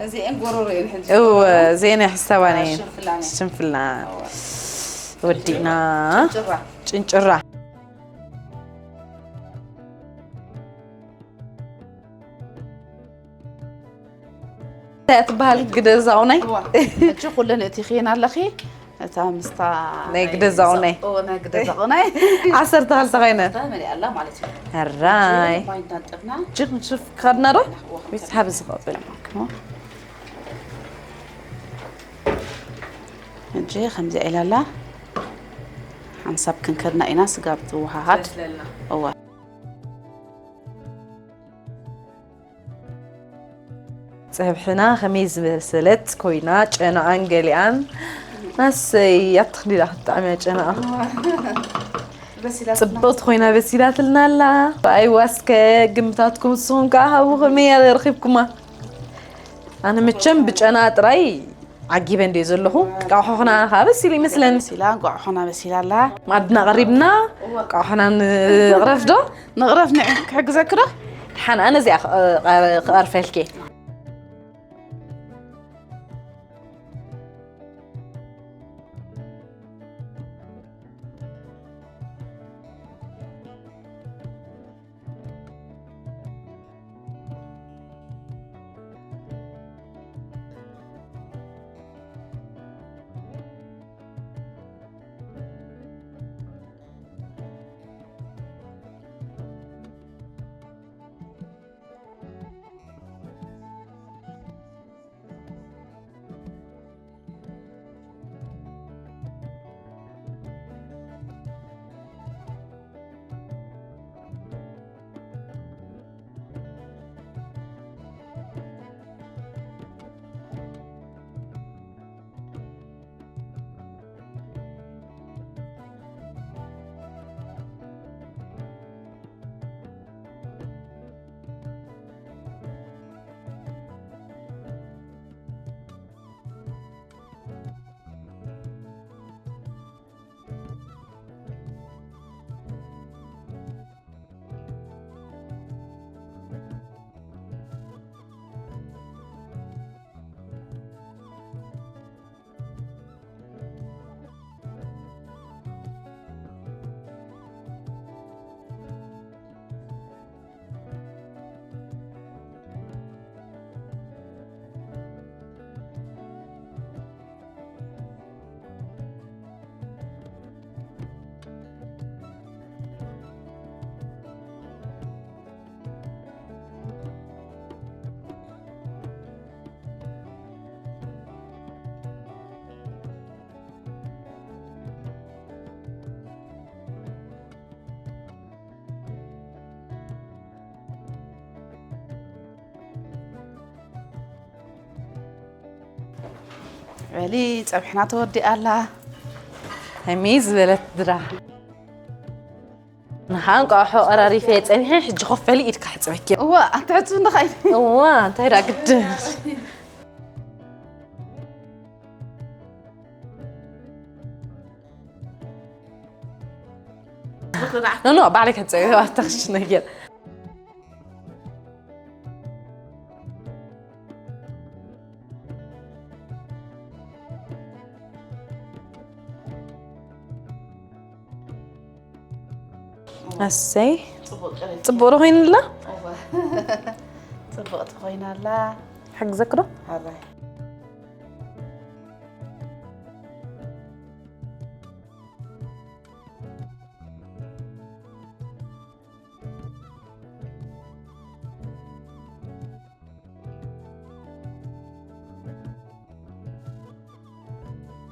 እዚኤን ጎሮሮ እየን ሕጂ። እወ፣ እዚኤን ሕሳባን እየን። ሽንፍላን እየን። ሽንፍላ። እወ። ወዲእና። ጭንጭራ። ጭንጭራ። እንታይ ትበሃል? ግደ ዛቑናይ? እዋ፣ ሕጂ ኩለን እቲኽየን ኣለኺ። እታ ምስታ ናይ ናይ ግደ ዛቑናይ። ዛቑ-፣ ናይ ግደ ዛቑናይ። ዓሰርተ ክልተ ኮይነ። ዓሰርተ መሊኣ ኣላ ማለት እዩ። ሕራይ። ማይ እንዳጠብና። ሕጂ ክንሽፍ ከድና ዶ? እዋ፣ ወይስ ሓብ ዝቐብል? ሕጂ ከምዚ ኢላ ኣላ። ሓንሳብ ክንከድና ኢና፣ ስጋ ብትወሃሃድ። በስለልና። እዋ። ጸብሕና ከመይ ዝበሰለት ኮይና፣ ጨናኣን ገሊኣን። ኣሰይ፣ ኣትኽሊ ዳ ክትጥዕምያ ጨናኣ። በሲላትና። ጽብቕቲ ኮይና በሲላትልና ኣላ። ኣይዋ፣ እስከ ግምታትኩም ንስኹም ከኣ ሃቡ፣ ከመይ እያ ረኺብኩማ? ኣነ መቸም ብጨና ጥራይ ዓጊበ እንድየ ዘለኹ። ቃሖኽና ከኣ በሲሉ ይመስለኒ። በሲላ፣ እንቋቑሖና በሲላ ኣላ። ማድና ቀሪብና፣ እዋ። ቃሖና ንቕረፍ ዶ? ንቕረፍ፣ ንዕ-፣ ክሕግዘኪ ዶ? ደሓን፣ ኣነ እዚኣ ክቐ-፣ ክቐርፈልኪ። በሊ ጸብሕና ተወዲኣ ኣላ። ከመይ ዝበለት ድራ። ንኻ እንቋቑሖ ቀራሪፈ ጸኒሐ፣ ሕጂ ኮፍ በሊ ኢድካ ሕጽበኪ። እዋ፣ ኣንተ ሕጽብ እንዳ ኸይድ። እዋ፣ እንታይ ደኣ ግድን። ኖ፣ ኖ፣ ባዕለይ ከሕጽብ፣ ኣታ ክሽ ነገር። ኣሰይ፣ ጽቡቕ ዶ ኮይኑላ? ጽቡቕ ተኾይናላ። ሕግዘክ ዶ? ኣራይ።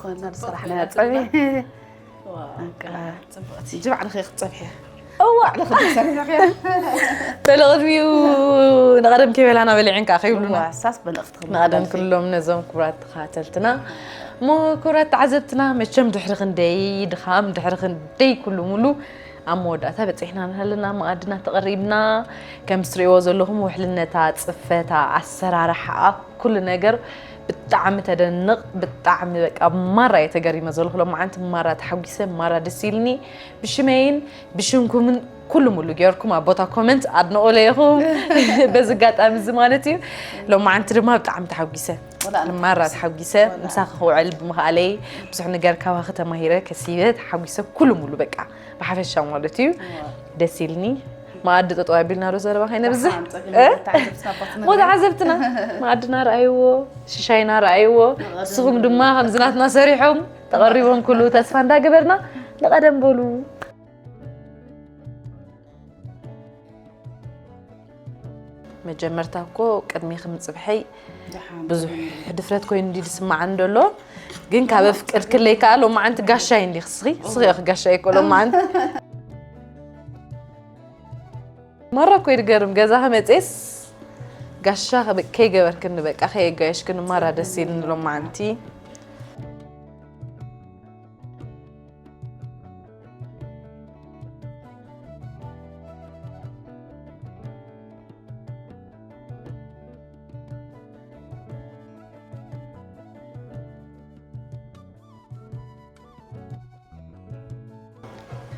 ኮና ስራሕና ጸብሒ። ዋ፣ በቃ። ጽቡቕቲ። እንጂ ባዕልኺ ክትጸብሒ። እዋ። ባዕልኺ ክትጸብሒ። በለ ቅድሚኡ ንቐደም ከይበላና በሊዐን ከኣ ከይብሉና። እዋ፣ ሳስ በለ ክትኽእል ንቐደም ትኽእል። ኩሎም ነዞም ክቡራት ተኸታተልትና እሞ ክቡራት ተዓዘብትና መቸም ድሕሪ ክንደይ ድኻም፣ ድሕሪ ክንደይ ኩሉ ሙሉ ኣብ መወዳእታ በጺሕና ኣለና። መኣድና ተቐሪብና። ከም ትርእይዎ ዘለኹም ውሕልነታ፣ ጽፈታ፣ ኣሰራርሓኣ፣ ኩሉ ነገር ብጣዕሚ ተደንቕ። ብጣዕሚ በቃ ማራ እየ ተገሪመ ዘለኹ። ሎማዓንቲ ማራ ተሓጒሰ፣ ማራ ደስ ኢልኒ። ብሽመይን ብሽምኩምን ኩሉ ሙሉ ጌርኩም ኣብ ቦታ ኮመንት ኣድንቑለይ ኢኹም። በዚ ኣጋጣሚ እዚ ማለት እዩ። ሎማዓንቲ ድማ ብጣዕሚ ተሓጒሰ። ወላ ኣነ ማራ ተሓጒሰ። ተሓጒሰ። ወላ ምሳኺ ክውዕል ብምኽኣለይ ብዙሕ ነገር ካባኺ ተማሂረ፣ ከሲበ፣ ተሓጒሰ ኩሉ ሙሉ በቃ ብሓፈሻ ማለት እዩ። እዋ። ደስ ኢልኒ። መኣዲ ጠጠው ኣቢልና ዶ ዘረባ ከይነብዝሕ? ደሓን፣ ጸገም እ? የለን። ተዓዘብትና ኣባትና ሞ ተዓዘብትና። መኣድና ረኣይዎ፣ ሽሻይና ረኣይዎ። ንቐደም ንስኹም በሉ። ድማ ከምዚ ናትና ሰሪሖም ተቐሪቦም ኩሉ ተስፋ እንዳገበርና ንቐደም በሉ። መጀመርታ እኮ ቅድሚ ክምጽብሐይ ደሓን ብዙሕ ድፍረት ኮይኑ እንዲ ዝስማዓኒ ደሎ፣ ግን ካብ ኣፍቅድ ክለይ ከኣ ሎማዓንቲ ጋሻይ እንዲ ክስኺ፣ ስኺ ኢኺ ጋሻይ እኮ ሎማዓንቲ። ማራ እኮ ይድገርም፣ ገዛ ከመጽኤስ ጋሻ ከብ-፣ ከይገበርክኒ በቃ፣ ከየጋየሽክኒ ማራ ደስ ኢልኒ ሎማዓንቲ።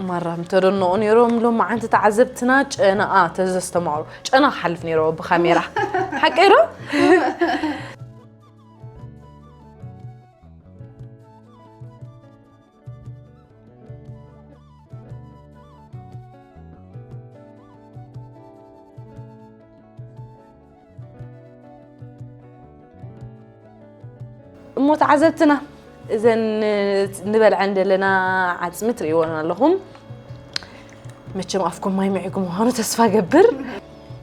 ማራም ተደነቑ ነይሮም ሎማዓንቲ ተዓዘብትና። ጨናኣ ተዘስተማቕሩ ጨና ክሓልፍ ነይርዎ ብካሜራ። ሓቀይ ዶ? እሞ ተዓዘብትና፣ እዘን ንበልዐን ዘለና ዓጽሚ ትርእይወን ኣለኹም። መቸም ኣፍኩም ማይ ምዒጉ ምዃኑ ተስፋ ገብር።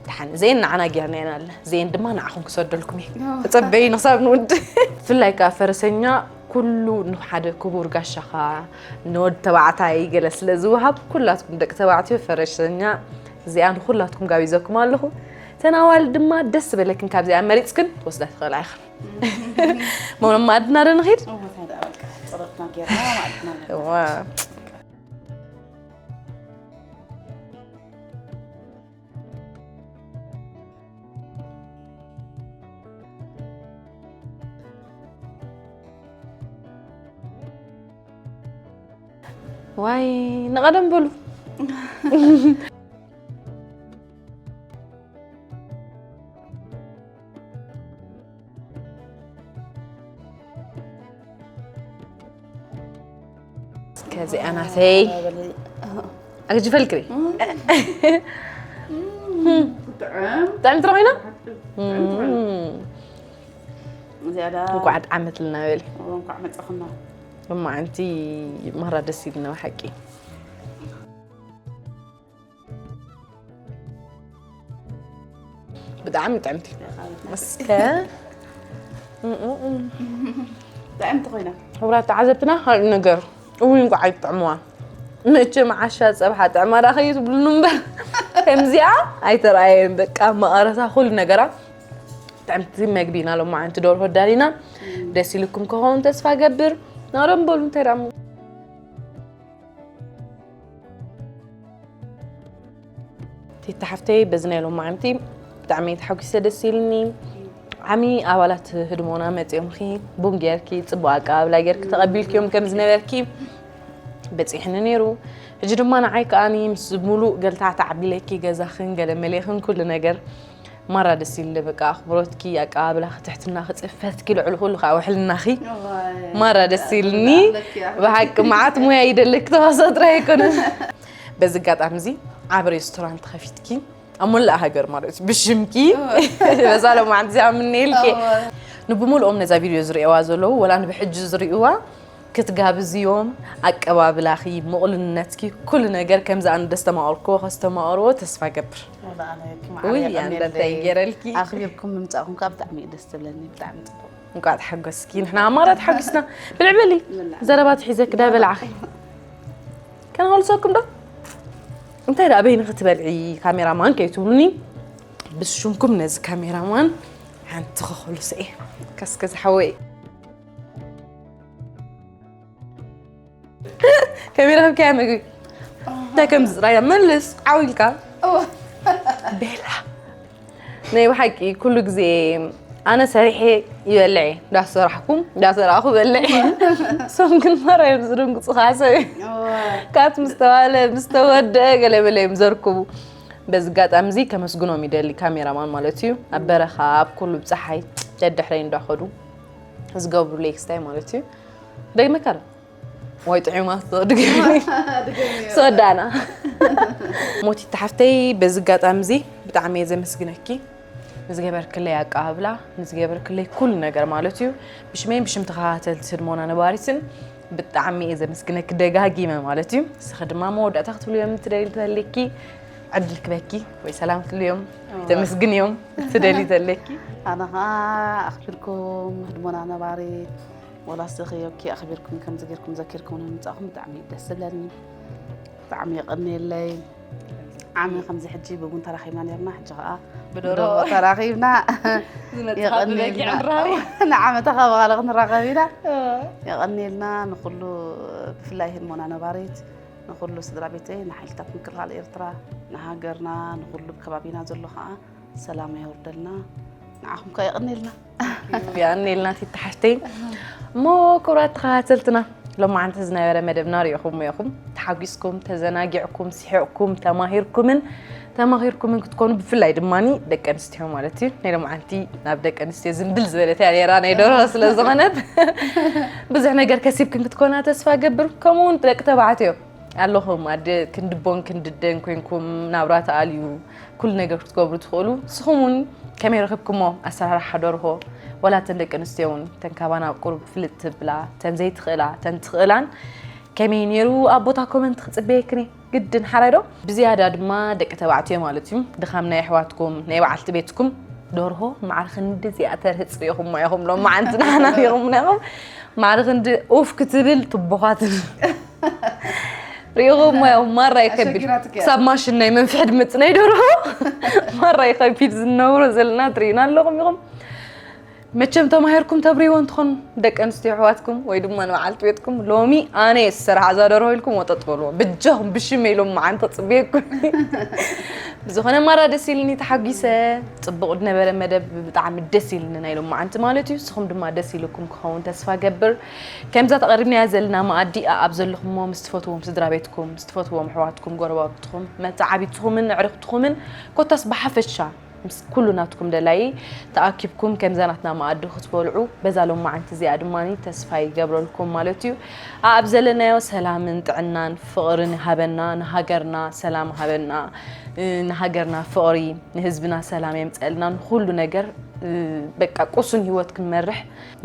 ደሓን፣ እዚኤን ንዓና ጌርናየን ኣለ። እዚኤን ድማ ንዓኹም ክሰደልኩም እየ። ተጸበዩ ንክሳብ ንውድ። ብፍላይ ከኣ ፈረሰኛ ኩሉ ንሓደ ክቡር ጋሻኻ ንወድ ተባዕታይ ገለ ስለ ዝወሃብ፣ ኩላትኩም ደቂ ተባዕትዮ ፈረሰኛ እዚኣ ንኹላትኩም ጋቢዘኩም ኣለኹ። እተን ኣዋልድ ድማ ደስ ዝበለክን ካብዚኣ መሪጽክን ትወስዳ ትኽእላ ኢኽን። መ-፣ መኣድና ዶ ንኺድ? እወ፣ እንታይ ደኣ በቃ፣ ጸሎትና ጌርና መኣድና ንብላ። እዋ። ዋይ፣ ንቐደም በሉ። ከዚኣ ናተይ ኣግጅፈልክሪ። ጥዕም። ጥዕምቲ ዶ ኮይና? እዚኣ ዳ እንኳዕ ደዓመትልና በሊ። እንኳዕ መጻኹና። ሎማዓንቲ ማራ ደስ ኢልና ብሓቂ። ብጣዕሚ ጥዕምቲ። እስከ። ጥዕምቲ ኮይና። ክቡራት ተዓዘብትና፣ ካልእ ነገር እውን እንኳዕ ኣይትጥዕምዋ። መቸም ዓሻ ጸብሓ ጥዕማ ደኣ ከይትብሉኒ እምበር፣ ከምዚኣ ኣይተረኣየን። በቃ መቐረታ ኩሉ ነገራ ጥዕምቲ መግቢ ኢና ሎማዓንቲ ደርሆ ኣዳሊና። ደስ ኢልኩም ክኸውን ተስፋ ገብር። ናሮም በሉ እንታይ ደኣ እሞ። ቲታ ሓፍተይ በዚ ናይ ሎማዓንቲ ብጣዕሚ ተሓጒሰ ደስ ኢልኒ። ዓሚ ኣባላት ህድሞና መጺኦምኺ ቡን ጌርኪ ጽቡቕ ኣቀባብላ ጌርኪ ተቐቢልክዮም ከም ዝነበርኪ በጺሕኒ ነይሩ። ሕጂ ድማ ንዓይ ከኣኒ ምስ ሙሉእ ገልታዕ ተዓቢለኪ ገዛኽን ገለ መሌኽን ኩሉ ነገር ማራ ደስ ኢልኒ። በቃ ኣኽብሮትኪ ኣቀባብላኺ ትሕትናኺ ጽፈትኪ ልዕሊ ኩሉ ከዓ ውሕልናኺ ማራ ደስ ኢልኒ። ብሓቂ መዓት ሙያ ይደለኪ ተዋስኦ ጥራይ ኣይኮነን። በዚ ኣጋጣሚ እዚ ዓቢ ሬስቶራንት ከፊትኪ ኣብ መላእ ሃገር ማለት እዩ ብሽምኪ በዛ ሎማዓንቲ እዚኣ ምነየልኪ። ንብሙሉኦም ነዛ ቪድዮ ዝርእዋ ዘለዉ ወላ ንብሕጂ ዝርእዋ ክትጋብዝዮም ኣቀባብላኺ ምቕሉልነትኪ ኩሉ ነገር ከምዚ ኣነ ደስተማቐርክዎ ከስተማቐርዎ ተስፋ ገብር። ውይ ኣንደርታይ ገይረልኪ። ኣኽቢርኩም ምምፃእኩም ከዓ ብጣዕሚ እዩ ደስ ትብለኒ። ብጣዕሚ ፅቡቅ። እንኳዕ ተሓጎስኪ። ንሕና ኣማራ ተሓጒስና። ብልዕ በሊ። ዘረባ ትሒዘኪ ዳ በላዕኺ። ከነኸልሰኩም ዶ? እንታይ ደኣ በይንኺ ትበልዒ ካሜራማን ከይትብሉኒ። ብሽምኩም ነዚ ካሜራማን ሓንቲ ከኸልሶ እየ። ከስከ ዝሓወይ። ከመይ ረኺብካያ ምግቢ? እንታይ ከም ዝፅራያ መልስ ዓው ኢልካ። ቤላ ናይ ብሓቂ ኩሉ ግዜ ኣነ ሰሪሐ ይበልዕ እየ። እንዳሰራሕኩም እንዳሰራእኹ በልዕ እየ። ሶም ግን ማራ እዮም ዝድንግፁ ከዓ ሰብ እዩ። ካት ምስተባለ ምስተወደአ ገለ መለ እዮም ዘርክቡ። በዚ ኣጋጣሚ እዚ ከመስግኖም ይደሊ ካሜራማን ማለት እዩ። ኣብ በረኻ ኣብ ኩሉ ብፀሓይ ደድሕረይ እንዳኸዱ ዝገብሩ ሌክስታይ ማለት እዩ። ደግመካ ዶ? ወይ ጥዑማት ዶ? ድገሚ። ሰወዳና ሞቲት ሓፍተይ በዚ ኣጋጣሚ እዚ ብጣዕሚ እየ ዘመስግነኪ። ንዝገበርክለይ ኣቀባብላ ንዝገበርክለይ ኩሉ ነገር ማለት እዩ። ብሽመይን ብሽም ተኸታተልቲ ህድሞና ነባሪትን ብጣዕሚ እየ ዘመስግነኪ ደጋጊመ ማለት እዩ። ንስኺ ድማ መወዳእታ ክትብልዮም ትደሊ ተለኪ ዕድል ክበኪ ወይ ሰላም ክትብልዮም ተመስግንዮም ትደሊ ተለኪ። ኣነ ከዓ ኣኽቢርኩም ህድሞና ነባሪት ወላ ስኺ ዮኪ ኣኽቢርኩም ከምዚ ጌርኩም ዘኪርኩም ንምጻእኩም ብጣዕሚ እዩ ደስ ዝብለኒ። ብጣዕሚ የቐንየለይ። ዓሚ ከምዚ ሕጂ ብቡን ተራኺብና ነርና፣ ሕጂ ኸዓ ብደርሆ ተራኺብና። የቐንየልና። ንዓመታ ካብ ኻልእ ክንራኸብ ኢና። የቐንየልና ንኹሉ፣ ብፍላይ ህድሞና ነባሪት፣ ንኹሉ ስድራ ቤተይ፣ ንሓይልታት ምክልኻል ኤርትራ፣ ንሃገርና፣ ንኹሉ ከባቢና ዘሎ ኸዓ ሰላም የውርደልና። ንዓኹም ከ የቐንየልና። የቐንየልና ቲቲ ሓፍተይ። እሞ ክቡራት ተኸታተልትና፣ ሎማዓንቲ ዝነበረ መደብና ሪኢኹም ኢኹም። ተሓጒስኩም፣ ተዘናጊዕኩም፣ ስሒቕኩም፣ ተማሂርኩምን ተማኺርኩምን ክትኮኑ፣ ብፍላይ ድማ ደቂ ኣንስትዮ ማለት እዩ። ናይ ሎማዓንቲ ናብ ደቂ ኣንስትዮ ዝንብል ዝበለት እያ ነይራ፣ ናይ ደርሆ ስለ ዝኾነት ብዙሕ ነገር ከሲብክን ክትኮና ተስፋ ገብር። ከምኡ እውን ደቂ ተባዕትዮ ኣለኹም ኣደ ክንዲ ቦን ክንዲ ደን ኮይንኩም ናብራ ተኣልዩ ኩሉ ነገር ክትገብሩ ትኽእሉ። ንስኹም እውን ከመይ ረኺብኩሞ ኣሰራርሓ ደርሆ? ዋላ እተን ደቂ ኣንስትዮ እውን እተን ካባና ኣብ ቁሩብ ፍልጥ ትብላ፣ እተን ዘይትኽእላ፣ እተን ትኽእላን ከመይ ነይሩ ኣብ ቦታ ኮመንት ክጽበየክን እየ ግድን ሓራይ ዶ? ብዝያዳ ድማ ደቂ ተባዕትዮ ማለት እዩ። ድኻም ናይ ኣሕዋትኩም፣ ናይ በዓልቲ ቤትኩም ደርሆ ማዕረ ክንዲ እዚኣ ተርህጽ ሪኢኹሞ ኢኹም ሎማዓንቲ ንዓና ሪኢኹምና ኢኹም። ማዕረ ክንዲ ኡፍ ክትብል ትቦኻትን ሪኢኹሞ ኢኹም። ማራ ይከብድ። ኣሸጊራትኪ እያ። ክሳብ ማሽን ናይ መንፍሒ ድምፂ ናይ ደርሆ ማራ ይኸቢድ ዝነብሮ ዘለና ትርእዩና ኣለኹም ኢኹም። መቸም ተማሂርኩም ተብርይዎ እንትኾኑ ደቂ ኣንስትዮ ኣሕዋትኩም ወይ ድማ ንበዓልቲ ቤትኩም ሎሚ ኣነ እየ ዝሰርሓ እዛ ደርሆ ኢልኩም ወጠጥ በልዎ። ብጃኹም ብሽመይ ሎማዓንቲ ክፅበየኩም። ብዝኾነ ማራ ደስ ኢልኒ ተሓጒሰ። ፅቡቕ ዝነበረ መደብ ብጣዕሚ ደስ ኢልኒ ናይ ሎማዓንቲ ማለት እዩ። ንስኹም ድማ ደስ ኢልኩም ክኸውን ተስፋ ገብር። ከምዛ ተቐሪብናያ ዘለና መኣዲ ኣኣብ ዘለኹሞ ምስ ትፈትዎም ስድራ ቤትኩም፣ ምስ ትፈትዎም ኣሕዋትኩም፣ ጎረባብትኹም፣ መተዓቢትኹምን ኣዕርኽትኹምን ኮታስ ብሓፈሻ ምስ ኩሉ ናትኩም ደላይ ተኣኪብኩም ከምዛ ናትና መኣዲ ክትበልዑ በዛ ሎማዓንቲ እዚኣ ድማ ተስፋ ይገብረልኩም ማለት እዩ። ኣብ ዘለናዮ ሰላምን ጥዕናን ፍቕርን ሃበና፣ ንሃገርና ሰላም ሃበና፣ እ፣ ንሃገርና ፍቕሪ፣ ንህዝብና ሰላም የምፀልና፣ ንኩሉ ነገር፣ እ፣ በቃ ቁሱን ህይወት ክንመርሕ፣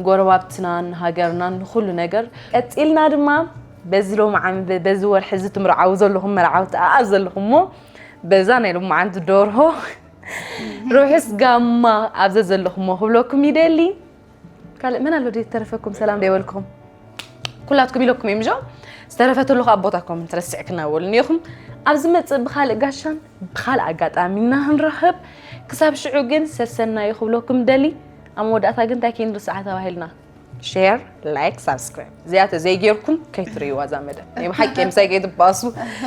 ጎረባብትናን ንሃገርናን ንኩሉ ነገር ቀፂልና ድማ በዚ ሎማዓንቲ በዚ ወርሒ እዚ ትምርዓዉ ዘለኹም መርዓውቲ ኣብ ዘለኹሞ በዛ ናይ ሎማዓንቲ ደርሆ ርሑስ ጋማ ኣብ ዘዘለኹሞ ክብለኩም ይደሊ። ካልእ መን ኣሎ ደይ ተረፈኩም ሰላም ደይ በልኩም? ኩላትኩም ኢለኩም እዮም ጆ። ዝተረፈ ተሎ ኣብ ቦታ ኮመንት ረስዕክና በሉኒ ኢኹም። ኣብ ዝመጽእ ብኻልእ ጋሻን ብኻልእ ኣጋጣሚ እና ክንራኸብ ክሳብ ሽዑ ግን ሰሰናዩ ክብለኩም ደሊ። ኣብ መወዳእታ ግን እንታይ ከይንርስዓ ተባሂልና? ሼር፣ ላይክ፣ ሳብስክራይብ እዚኣ ተዘይጌርኩም ከይትርእይዋ እዛ መደብ። ናይ ብሓቂ ምሳይ ከይትባሱ።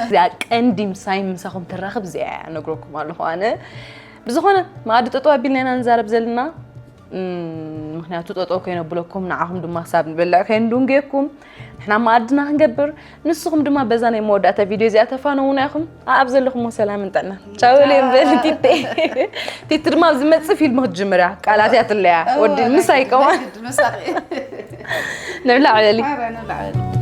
እዚኣ ቀንዲ ምሳይ ምሳኹም ትራኽብ እዚኣ እያ ነግረኩም ኣለኹ ኣነ። ብዝኾነ መኣዲ ጠጠው ኣቢልና ኢና ንዛረብ ዘለና። እም፣ ምኽንያቱ ጠጠው ከይነብለኩም ንዓኹም ድማ ክሳብ ንበልዕ ከይንዱንጌኩም ንሕና መኣድና ክንገብር፣ ንስኹም ድማ በዛ ናይ መወዳእታ ቪድዮ እዚኣ ተፋነውና ኢኹም። ኣብ ዘለኹምዎ ሰላምን ጥዕናን። ቻው ኢለ እምበል ቲቴ። ቲቲ ድማ ኣብ ዝመጽእ ፊልም ክትጅምር እያ። ቃላት እያ ትለያ። ወዲ ምሳይ ከማን። ንብላዕ በሊ።